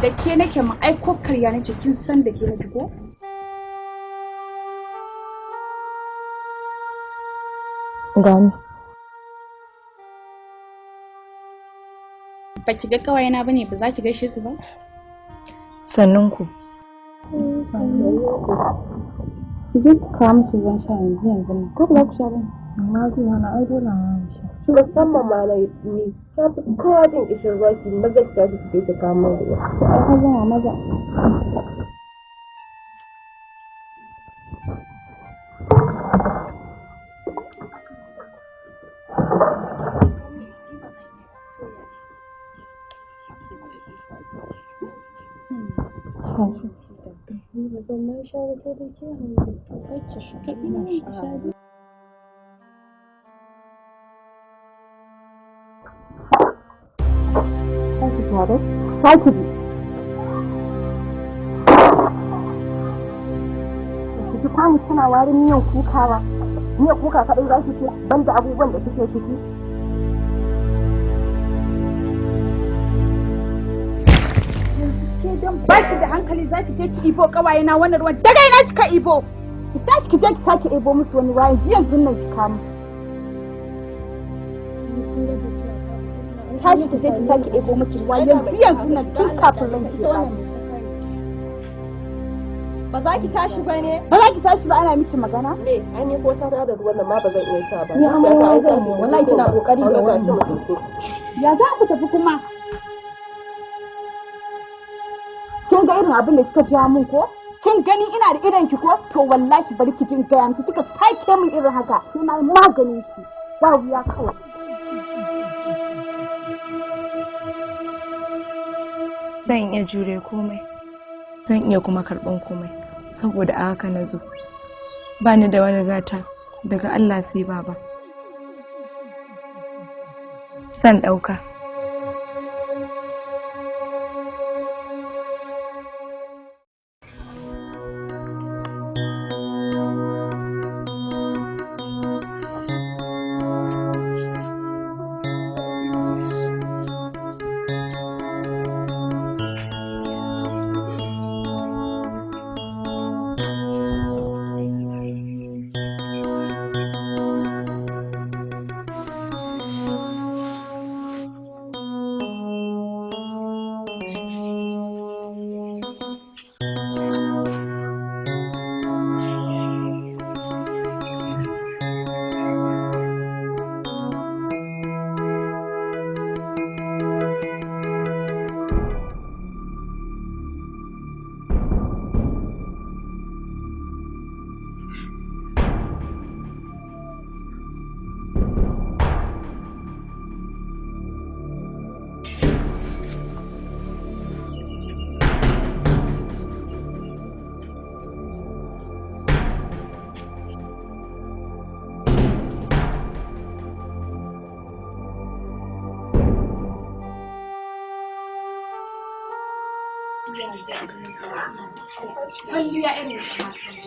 Da ke nake ma aiko karya nace kin san da ke nake ko? Gani. Ba ki ga kawayena bane ba za ki gaishe su ba? Sannun ku. Ki je ki kawo musu ruwan sha yanzu yanzu nan ko ba za ku sha ba? Amma zai hana ai dole ma mu sha. Musamman ma na ni ta fi kowa jin kishin ruwa ki maza ki tashi ki je ki kawo min ruwa. To ai ka gama maza. Ni ba zan ma sha ba sai dai ke hango. Ai ki sha. Ina sha. Saki tare? Saki bi. Ki ji kwanu tana warin miyan kuka ba. Miyan kuka kaɗai za ki ce banda abubuwan da suke ciki. Ke don ba ki da hankali za ki je ki ibo kawaye na wannan ruwan daga ina kika ibo. Ki tashi ki je ki sake ibo musu wani ruwa yanzu yanzu nan ki kamo. Tashi ki je ki sake ibo musu ruwa yanzu yanzu nan tun kafin ran ki ya ɓaci. Ba za ki tashi ba ne? Ba za ki tashi ba ana miki magana? Me, ai ni ko ta da ruwan nan ma ba zan iya sha ba. Ni amma ma zan yi, wallahi kina kokari da wannan. Ya za ku tafi kuma? Kin ga irin abin da kika ja mun ko? Kin gani ina da irin ki ko? To wallahi bari ki jin gaya miki kika sake min irin haka. Sai na yi maganin ki. Ba wuya kawai. Zan iya jure komai. Zan iya kuma karɓan komai. Saboda a haka na zo. Ba ni da wani gata daga Allah sai baba. Zan ɗauka.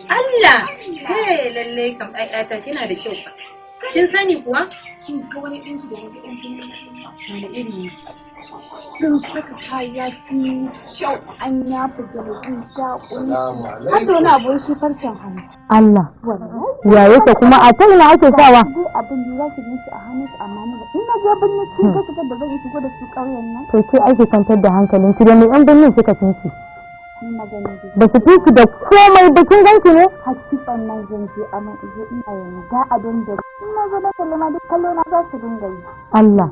Allah! Hey, lalle kam ai ƴata kina da kyau fa. Kin sani kuwa? Kin ga wani ɗinki da na ga ɗan sun Wani iri ne? Sun saka kaya sun yi kyau an yafa gele sun sha ƙunshi. Har da wani abu shi farcen hannu. Allah. Wallahi. Ya yake kuma a ta ina ake sawa? Dai abin da za ki gan shi a hannun amma ni ba. In na je birni kin ga fitar da zan yi shigo da su ƙauyen nan. To ke ake kwantar da hankalin ki da me yan birnin suka cinci. Ni na gani dai. Ba su fi ki da komai ba kin ganki ne? Har kitson nan zan je amma in zo ina yanga a dandali. In na zo na kalli ma duk kallo na za su dinga yi. Allah.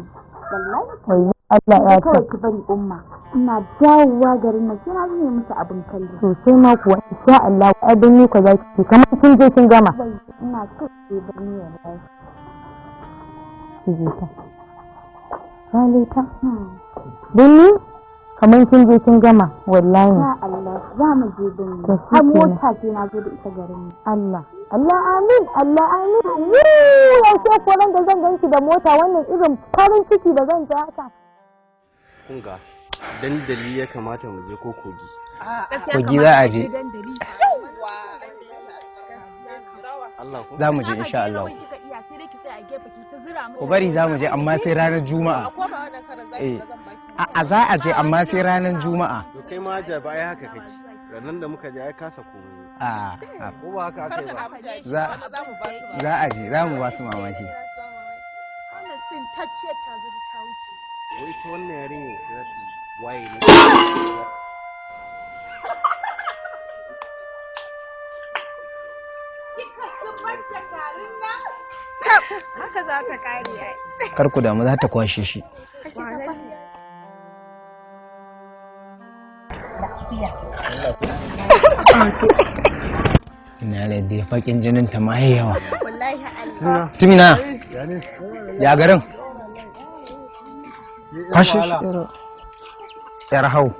Wallahi. Wai Allah ya ta. Kawai ki bari umma. Ina dawowa garin nan sai na zame musu abin kallo. Sosai ma kuwa insha Allah ai birni ko za ki kamar kin je kin gama. Wai ina so ki birni wallahi. Ki je ta. Lale ta. Birni kamar kin je kin gama wallahi. Ya Allah za mu je birni. To shi Har kenan. mota ce na zo da ita garin nan. Allah. Allah amin Allah amin. Yuu yaushe ko ran da zan ganki da mota wannan irin farin ciki da zan ji haka. Kun ga dandali ya kamata mu je ko kogi. Kogi za a je. Allah ko? Za mu je insha Allah. Ku bari za mu je amma sai ranar Juma'a. Eh. A za a je amma sai ranar Juma'a. To kai ma Hajiya ba ai haka kake. Ranar da muka je ai kasa komai. A Ko ba haka aka yi ba? za za a je za mu ba su mamaki. Wannan tsintacciyar ta zo ta wuce. Wai ta wannan yarinyar sai za ta waye ne. Kika zubar da garin nan? Haka za ka kare ai. Kar ku damu za ta kwashe shi. Ina da dai fakin jinin ta ma yayi yawa. Wallahi Allah. Tumina. Ya garin? Kwashe shi. Yar hau.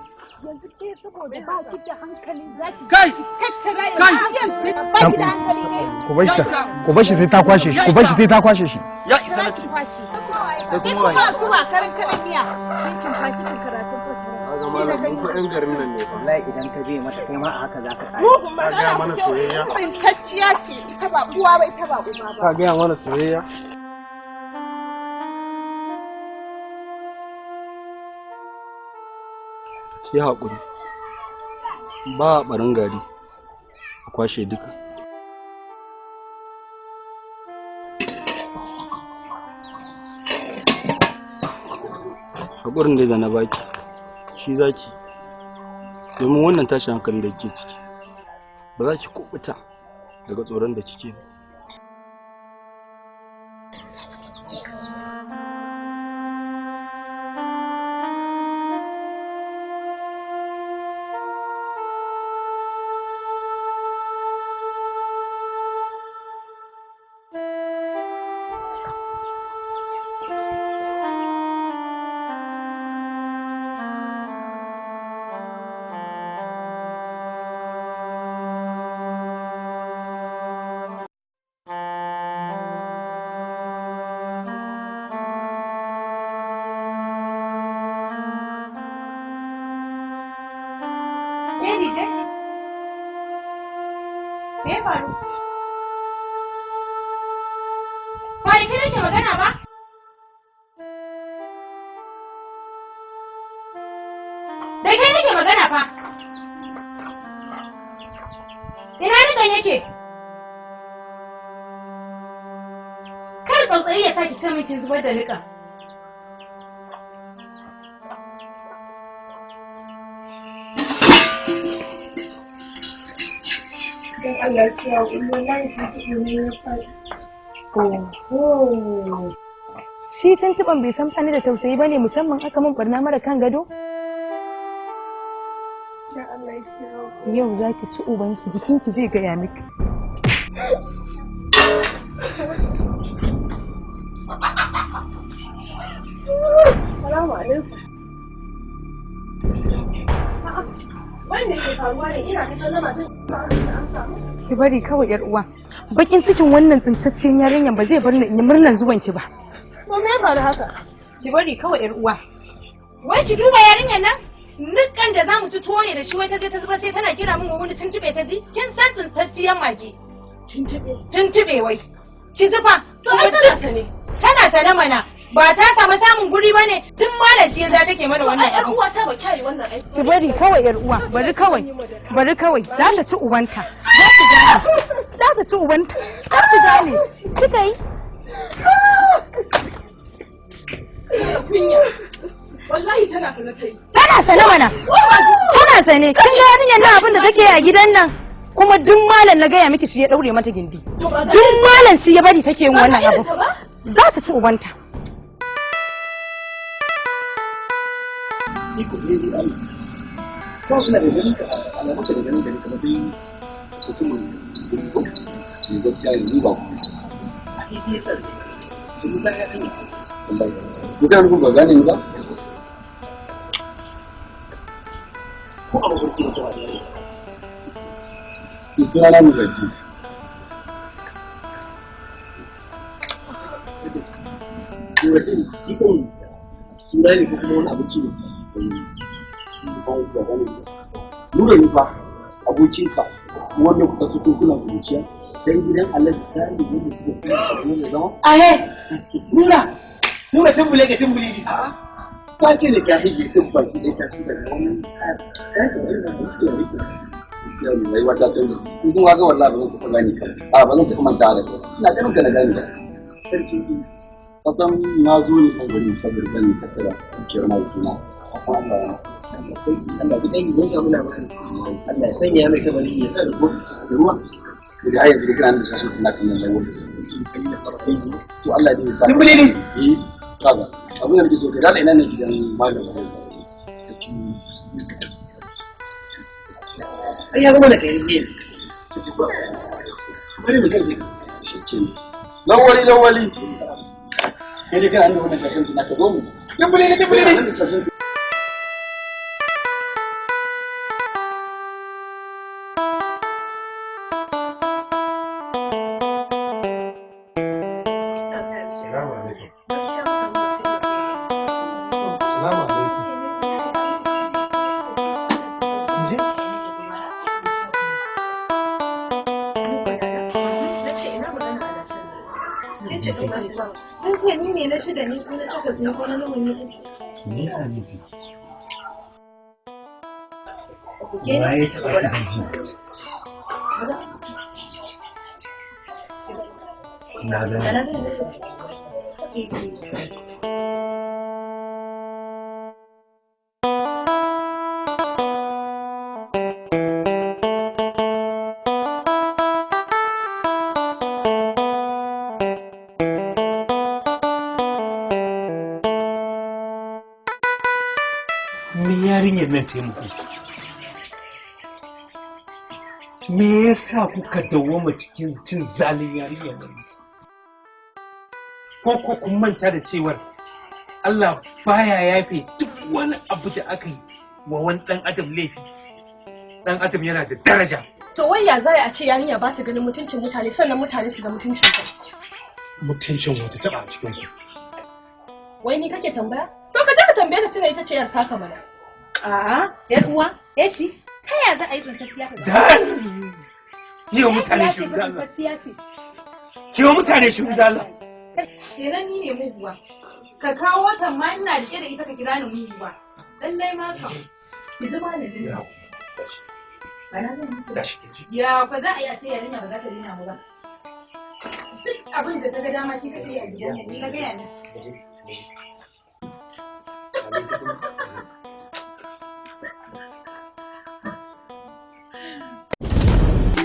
Yanzu ke saboda ba ki da hankali za ki Kai! tattara Kai! yanzu ba ki da hankali ne. Ku bashi ta ku bashi sai ta kwashe shi ku bashi sai ta kwashe shi. Ya isa na ce. Kai kuma su ba karin kaɗan miya. Cikin fakitin karatun Kaga malam mun fa yan garin nan ne fa. Wallahi idan ka biye mata kai ma a haka za ka kare. Mugun Ka gaya mana soyayya. Tsintacciya ce ita ba uwa ba ita ba uba ba. Ka gaya mana soyayya. Ki haƙuri. Ba a ɓarin gari. A kwashe duka. Haƙurin dai da na baki, shi zaki. Domin wannan tashin hankalin da kike ciki, ba za ki kuɓuta daga tsoron da kike ba. Jenny, Jenny. Me ya faru? Ba da ke nake magana ba? Da ke nake magana fa? Ina nikan yake? Kar tsautsayi ya sa ki ce min kin zubar da nikan. Don Allah ki haƙuri wallahi tuntuɓe ne ya faɗi. Oho. Shi tuntuɓen bai san fani da tausayi bane musamman aka min barna mara kan gado. Don Allah ki haƙuri. Yau za ki ci ubanki jikinki zai gaya miki. Salamu alaikum. Wanda ke faruwa ne ina ta sallama tun an samu. Ki bari kawai yar uwa. Bakin cikin wannan tsintacciyar yarinyar ba zai bar ni in yi murnar zuwan ki ba. To me ya faru haka? Ki bari kawai yar uwa. Wai ki duba yarinyar nan? Nikan da zamu ci tuwo ne da shi wai ta je ta zubar sai tana kira min wani tuntube ta ji? Kin san tsintacciyar mage. Tuntube. Tuntube wai. Ki zufa. To ai tana sane. Tana sane mana. Ba ta samu samun guri ba ne tun malam shi ya take mana wannan Ai abu. uwa ta ba kyai wannan aiki. Ki bari kawai yar uwa, bari kawai. Bari kawai za ta ci ubanta. Za ta gane. Za ta ci ubanta. Za ta gane. Kika yi? Kunya. Wallahi tana sane ta yi. Tana sane mana. Tana sane. Kin ga yarinyar nan abin da take a gidan nan. Kuma duk malam na gaya miki shi ya daure mata gindi. Duk malam shi ya bari take yin wannan abu. Za ta ci ubanta. Ni ko ne ni Allah. Ko ina da ganin ka alamun ka da ganin da kamar dai mutumin ko ni gaskiya ne ni ba ku. Ai ni yasa su ba ya kan wallahi. Ko kana nufin ba gane ni ba? Ko a mafarki ba ta ne. Ni suna na Mujahid. Mujahid, ikon suna ne ko kuma wani abinci ne? Nura ne fa abokinka wanda kuka su kuna kuruciya dan gidan Alhaji Sani wanda suka fi da zama. Ahe, Nura, Nura tumbule ka tumbule ni. Ba ke da gahi din baki ɗaya ta ci daga wani kai ka bari na mutu ya rike. Gaskiya ne rayuwa ta canza. In kuma ga wallahi ba zan taɓa gane ka. A ba zan taɓa mantawa da kai. Ina ganin ka na gane ka. Sarki kasan na zo ne kan gari saboda zan tattara dukiyar mahaifina. Kasan Allah ya masa. Allah sarki, Allah duk ɗan mun samu labari. Allah ya sanya mai kabari ya sa da ko da ruwa. Da ai yanzu kana da shashin suna kan nan wuri. To Allah ne ya sa. Dumbule ne. Eh, kaga. Abin da nake so ka dala ina ne gidan malam. Ai ya zama da kai ne. Bari mu karbe. Shikenan. Lawali lawali. Kai dai kana da wannan shashin suna ka zo mu. Dumbule ne, dumbule ne. Salamu alaikum. Salamu alaikum. Je? Sun ce ni ne na shida ne ko na takwas ne ko na nawa ne. Me yasa ne ki? Waye taɓa ki laifi? Na gane. Me yarinyar nan ta yi muku? Me yasa kuka dawwama cikin cin zalin yarinyar nan? Ko ko kun manta da cewar Allah baya yafe duk wani abu da aka yi wa wani ɗan adam laifi. Ɗan adam yana da daraja. To wai ya za a ce yarinya ba ta ganin mutuncin mutane sannan mutane su ga mutuncin ta. Mutuncin wata taɓa a cikin ku. Wai ni kake tambaya? To ka je ka tambaye ta tuna ita ce yar taka mana. A'a, yar uwa, yar shi. Ta ya za a yi tsuntacciya ka Dan! Yi wa mutane shiru da Allah. Tsuntacciya ce. Ki wa mutane shiru da Allah. Kenan ni ne muguwa. Ka kawo ta ma ina rike da ita ka kira ni muguwa. Lallai ma ka. Ki zama da ni. Ba na zan mutu. Tashi ki ji. Ya fa za a yi a ce yarinya ba za ta rena mu ba. Duk abin da ta ga dama shi kake yi a gidan nan ni na gaya ni.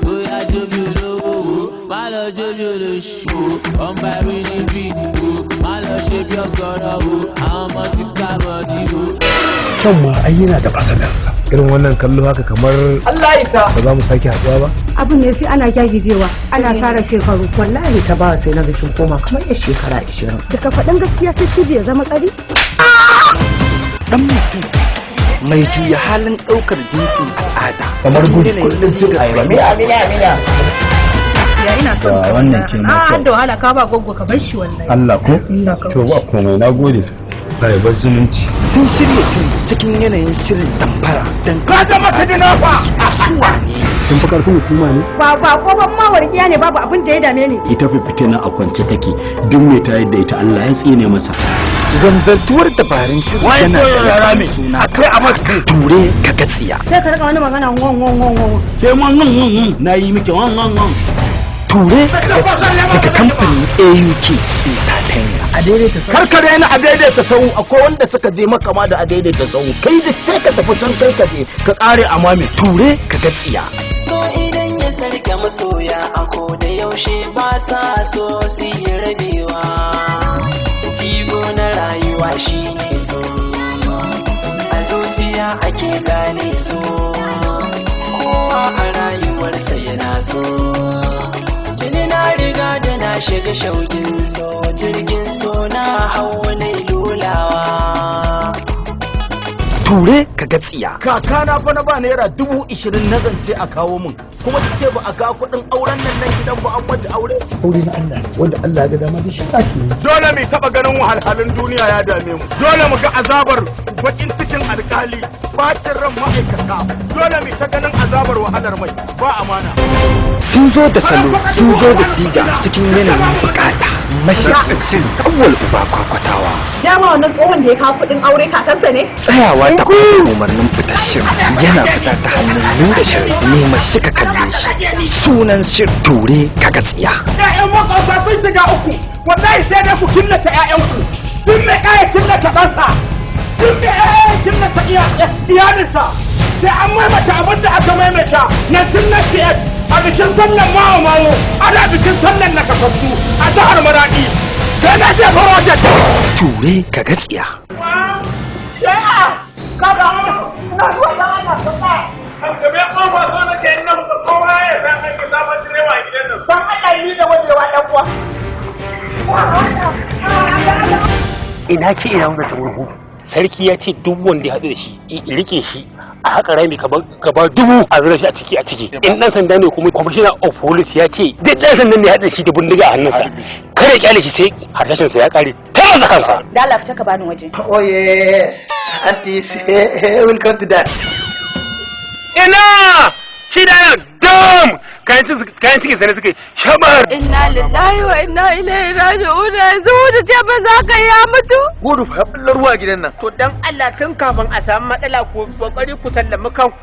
Bóyá jóbi olówó o, má lọ jóbi olóṣù o, ọmọ ẹ̀rí níbí o, má lọ ṣe bí ọ̀gọ́rọ̀ o, àwọn ọmọ ti ká bọ̀dí o. Kyan ma ai yana da fasalinsa. Irin wannan kallo haka kamar Allah isa. Ba za mu sake haɗuwa ba. Abin ne sai ana gyagijewa ana sara shekaru. Wallahi ta ba sai na ga kin koma kamar yar shekara 20. Daga faɗin gaskiya sai cibi ya zama tsari. Dan mutum mai juya halin ɗaukar jinsin al'ada. Kamar cikin gudu yanayin kullum cin sigar ayaba. fahimta. Miya miya miya. Ya ina son Ga ka wannan ke wallahi. ma Ah, kyau. da wahala ka ba goggo ka bar shi wallahi. Allah ko? To ba komai na gode. Allah ya bar zumunci. Sun shirya shiri cikin yanayin shirin damfara don ka zama ka dina fa suwa ne. Sun fi karfin hukuma ne. Ba ba ko ban ma warkiya ne, babu abin da ya dame ni. Ita fitina a kwance take, duk mai tayar da ita Allah ya tsine masa. Wanzartuwar dabarun shirin yana da lakabin suna kamar haka: Ture Ka Gatsiya. Sai ka rika wani magana ngon ngon ngon ngon. Ke ma ngon ngon ngon na yi miki ngon ngon ngon. Ture Ka Gatsiya daga kamfanin AUK Entertainment. A daidaita sau. Kar ka daina a daidaita sau, akwai wanda suka je maka ma da a daidaita sau. Kai da sai ka tafi can, kai ka je ka kare a mami. Ture Ka Gatsiya. So idan ya sarka masoya a ko da yaushe ba sa so su yi rabewa. Jigo na rayuwa shine so, a zuciya ake gane so, kowa a rayuwarsa yana so. Tuni na riga da na shiga shaukin so, jirgin so na hau na lulawa. Ture Ka Gatsiya. Kakana fa na ba ₦20,000 na zance a kawo min, kuma ta ce ba a kawo kuɗin auren nan nan gidan ba, an mata aure. Aure na Allah ne, wanda Allah ya ga dama da shi ake yi. Dole mu taɓa ganin wahalhalun duniya ya dame mu, dole mu ga azabar bakin cikin alkali, bacin ran ma'aikata, dole mu ta ganin azabar wahalar mai ba amana. Sun zo da salo, sun zo da siga cikin yanayin bukata. Mashirin shirin Awwal Uba Kwakwatawa. Dama wannan tsohon da ya kawo kuɗin aure kakansa ne? Tsayawa ta bada umarnin fitar shirin yana fita ta hannun Nura Shirin, nema shi ka kalle shi. Sunan shirin Ture Ka Gatsiya. Ƴaƴan makwabta sun shiga uku, wallahi sai dai ku killace ƴaƴanku, duk mai ɗaya killace ɗansa, duk mai ɗaya killace iyalinsa, sai an maimaita abin da aka maimaita 1998 a bikin sallan mawo mawo, ana bikin sallan nakasassu a jihar Maradi, sai na je project. Ture Ka Gatsiya. Ina ke ina wanda ta murhu. Sarki ya ce duk wanda ya haɗu da shi i rike shi, a haƙa rami gaba dubu a zura shi a ciki a ciki. In ɗan sanda ne kuma, commissioner of police ya ce duk ɗan sandan ne ya haɗu da shi da bindiga a hannunsa, kada ya kyale shi sai harsashinsa ya ƙare ta da kansa. Da Allah fita ka bani waje. Oh yes, aunties, welcome to that. Ina shi da yana dam kayan cikin sa ne suka yi shabar. Inna lillahi wa inna ilaihi raji'un. Yanzu da ce ba za ka ya mutu. Gudu fa bullar ruwa gidan nan. To dan Allah tun kafin a samu matsala ku kokari ku sallami kanku.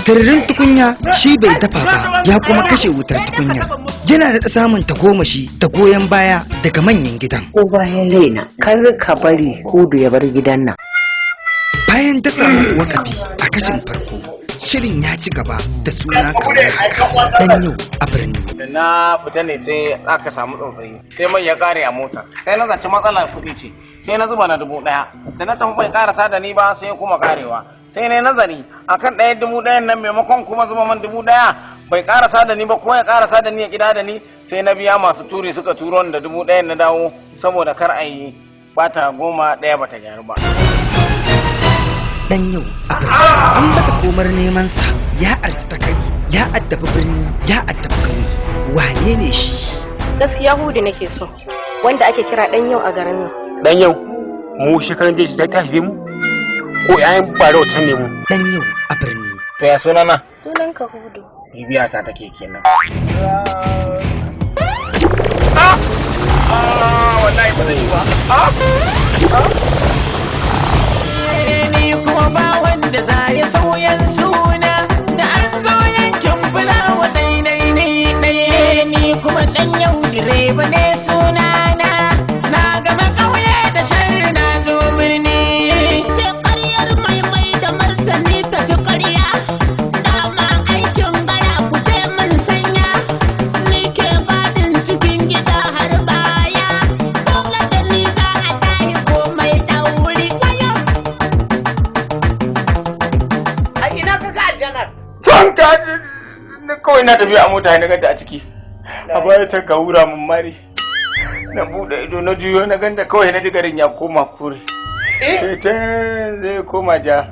Tararin tukunya shi bai dafa ba, ya kuma kashe wutar tukunyar. Yana da samun tagomashi da goyon baya daga manyan gidan. Ko bayan raina, kar ka bari Hudu ya bar gidan nan. Bayan dasa muku wakafi a kashin farko, shirin ya ci gaba da suna kamar haka: Dan Yau a Birni. Da na fita ne sai aka samu tsautsayi, sai mai ya kare a mota, sai na zaci matsalar kuɗi ce, sai na zuba na 1,000, da na tafi bai karasa da ni ba sai kuma karewa, sai na yi nazari akan 1,000 nan, maimakon kuma zuba man 1,000 bai karasa da ni ba ko ya karasa da ni ya gida da ni, sai na biya masu turi suka turo ni da 1,000 na dawo, saboda kar a yi bata goma ɗaya bata gyaru ba. Dan Yau a Birni. An bata komar neman sa, ya arci takari, ya addabi birni, ya addabi ƙauye. Wane ne shi? Gaskiya Hudu nake so, wanda ake kira Dan Yau a garin nan. Dan Yau mu shekaran jiya ta haife mu ko ƴaƴan bara wata ne mu. Dan Yau a Birni. To ya sunana? Sunanka Hudu. Bibiya ta take kenan. Wallahi ba zai yi ba. Ni kuma ba wanda za ya sauyan suna, da an zo yankin fulawa sai dai ni ɗaya, ni kuma ɗan yau direba ne sunana, na gama ƙauye da sharri na zo birni. Ce ƙaryar mai mai da martani ta ci ƙarya, dama aikin gara ku ce min sanya, ni ke gadin cikin gida har baya, dole da ni za a tahi komai ɗauri. Wayo! A ina ka ga aljanar? Can ta kawai na tafiya a mota na ganta a ciki. A baya ta gaura mun mari. Na buɗe ido na juyo na ganta, kawai na ji garin ya koma kore. Sai ta zai koma ja.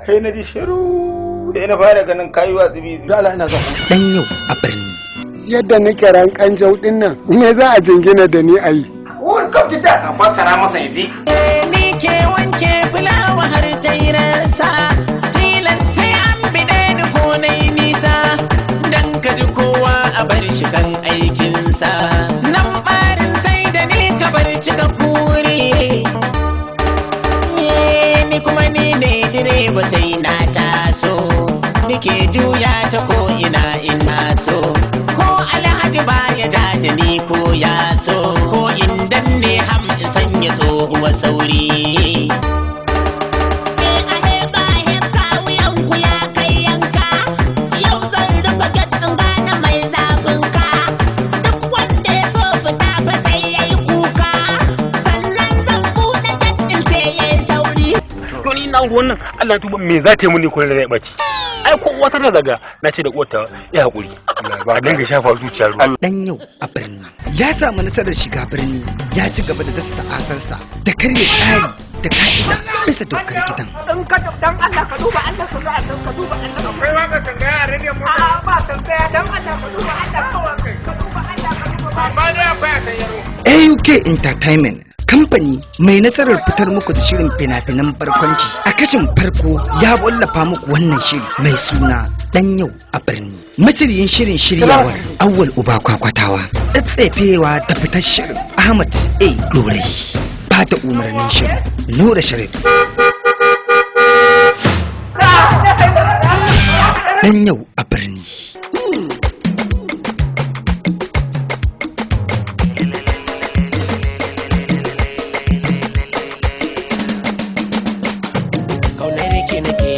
Sai na ji shiru da na fara ganin kayuwa tsibi. Dala ina zan. Dan Yau a Birni. Yadda nake ran kanjau din nan, me za a jingina da ni a yi? Welcome to that. A fassara masa ya ji. Ni Nake wanke fulawa har ta yi rasa. Tilas sai an biɗe ni ko na yi nisa. Dan ka ji kowa a bar shi kan aikinsa. Nan ɓarin sai da ni ka bar cika kuri. Ni kuma ni ne direba sai na taso. Nike juya ta ko ina ina so. Ko alhaji ba ya ja da ni ko ya so. Ko in danne ham in sanya tsohuwa sauri. Yau zan rufe gate in gane mai zafin ka. Duk wanda ya so fita fa sai ya yi kuka. Sannan zan buɗe gate in ce ya yi sauri. To ni na ruwan nan, Allah tuba, me za ta yi muni kullum da ya bace? Ai ko uwa tana zaga na ce da uwarta ya hakuri ba dinga shafa zuciya ruwa. Dan yau a birni ya samu nasarar shiga birni, ya ci gaba da dasa ta'asarsa da karya tsari da ka'ida bisa dokar gidan. In ka dan Allah ka duba Allah, ka duba Allah, ka duba Allah. Akwai waka tambaya a rediyon mu? A'a, ba tambaya. Dan Allah ka duba Allah, ka duba Allah, ka duba. Amma dai akwai a sanyaro. AUK Entertainment, kamfani mai nasarar fitar muku da shirin fina-finan barkwanci, a kashin farko ya wallafa muku wannan shiri mai suna Dan yau a birni. Mashiryin shirin, shiryawar Awwal Uba Kwakwatawa, tsatsefewa da fitar shirin Ahmad A Dorai, ba da umarnin shirin Nura Sharif. Dan yau a birni. Kaunar ki nake,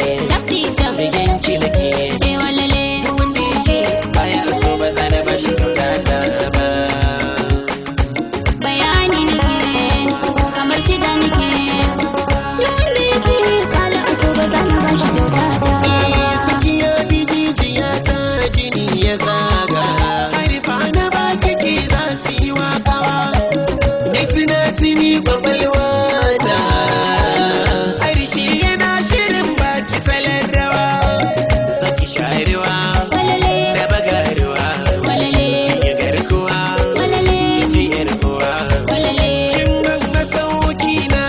begen ki nake, duk wanda yake baya so ba za na bashi kyauta ta ba. Bayani nake kamar cida nake, duk wanda yake kala aso ba za na bashi kyauta ta. Sakiya bijijiya ta, jini ya zaga, harfa na baki ke za su yi wakawa na tunatuni kwakwalwa ta, harshe yana shirin baki salon rawa, saki sharewa da bagaruwa, yi garkuwa ki ji yar uwa, kin ban masauki na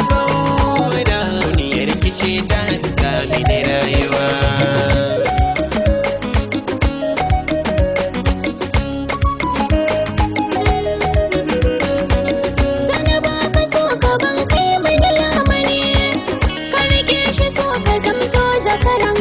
zauna, duniyar ki ce ta haska mini rayuwa. Zana ba ka so ka ban kai mai lamari, ka rike shi so ka zamto zakaran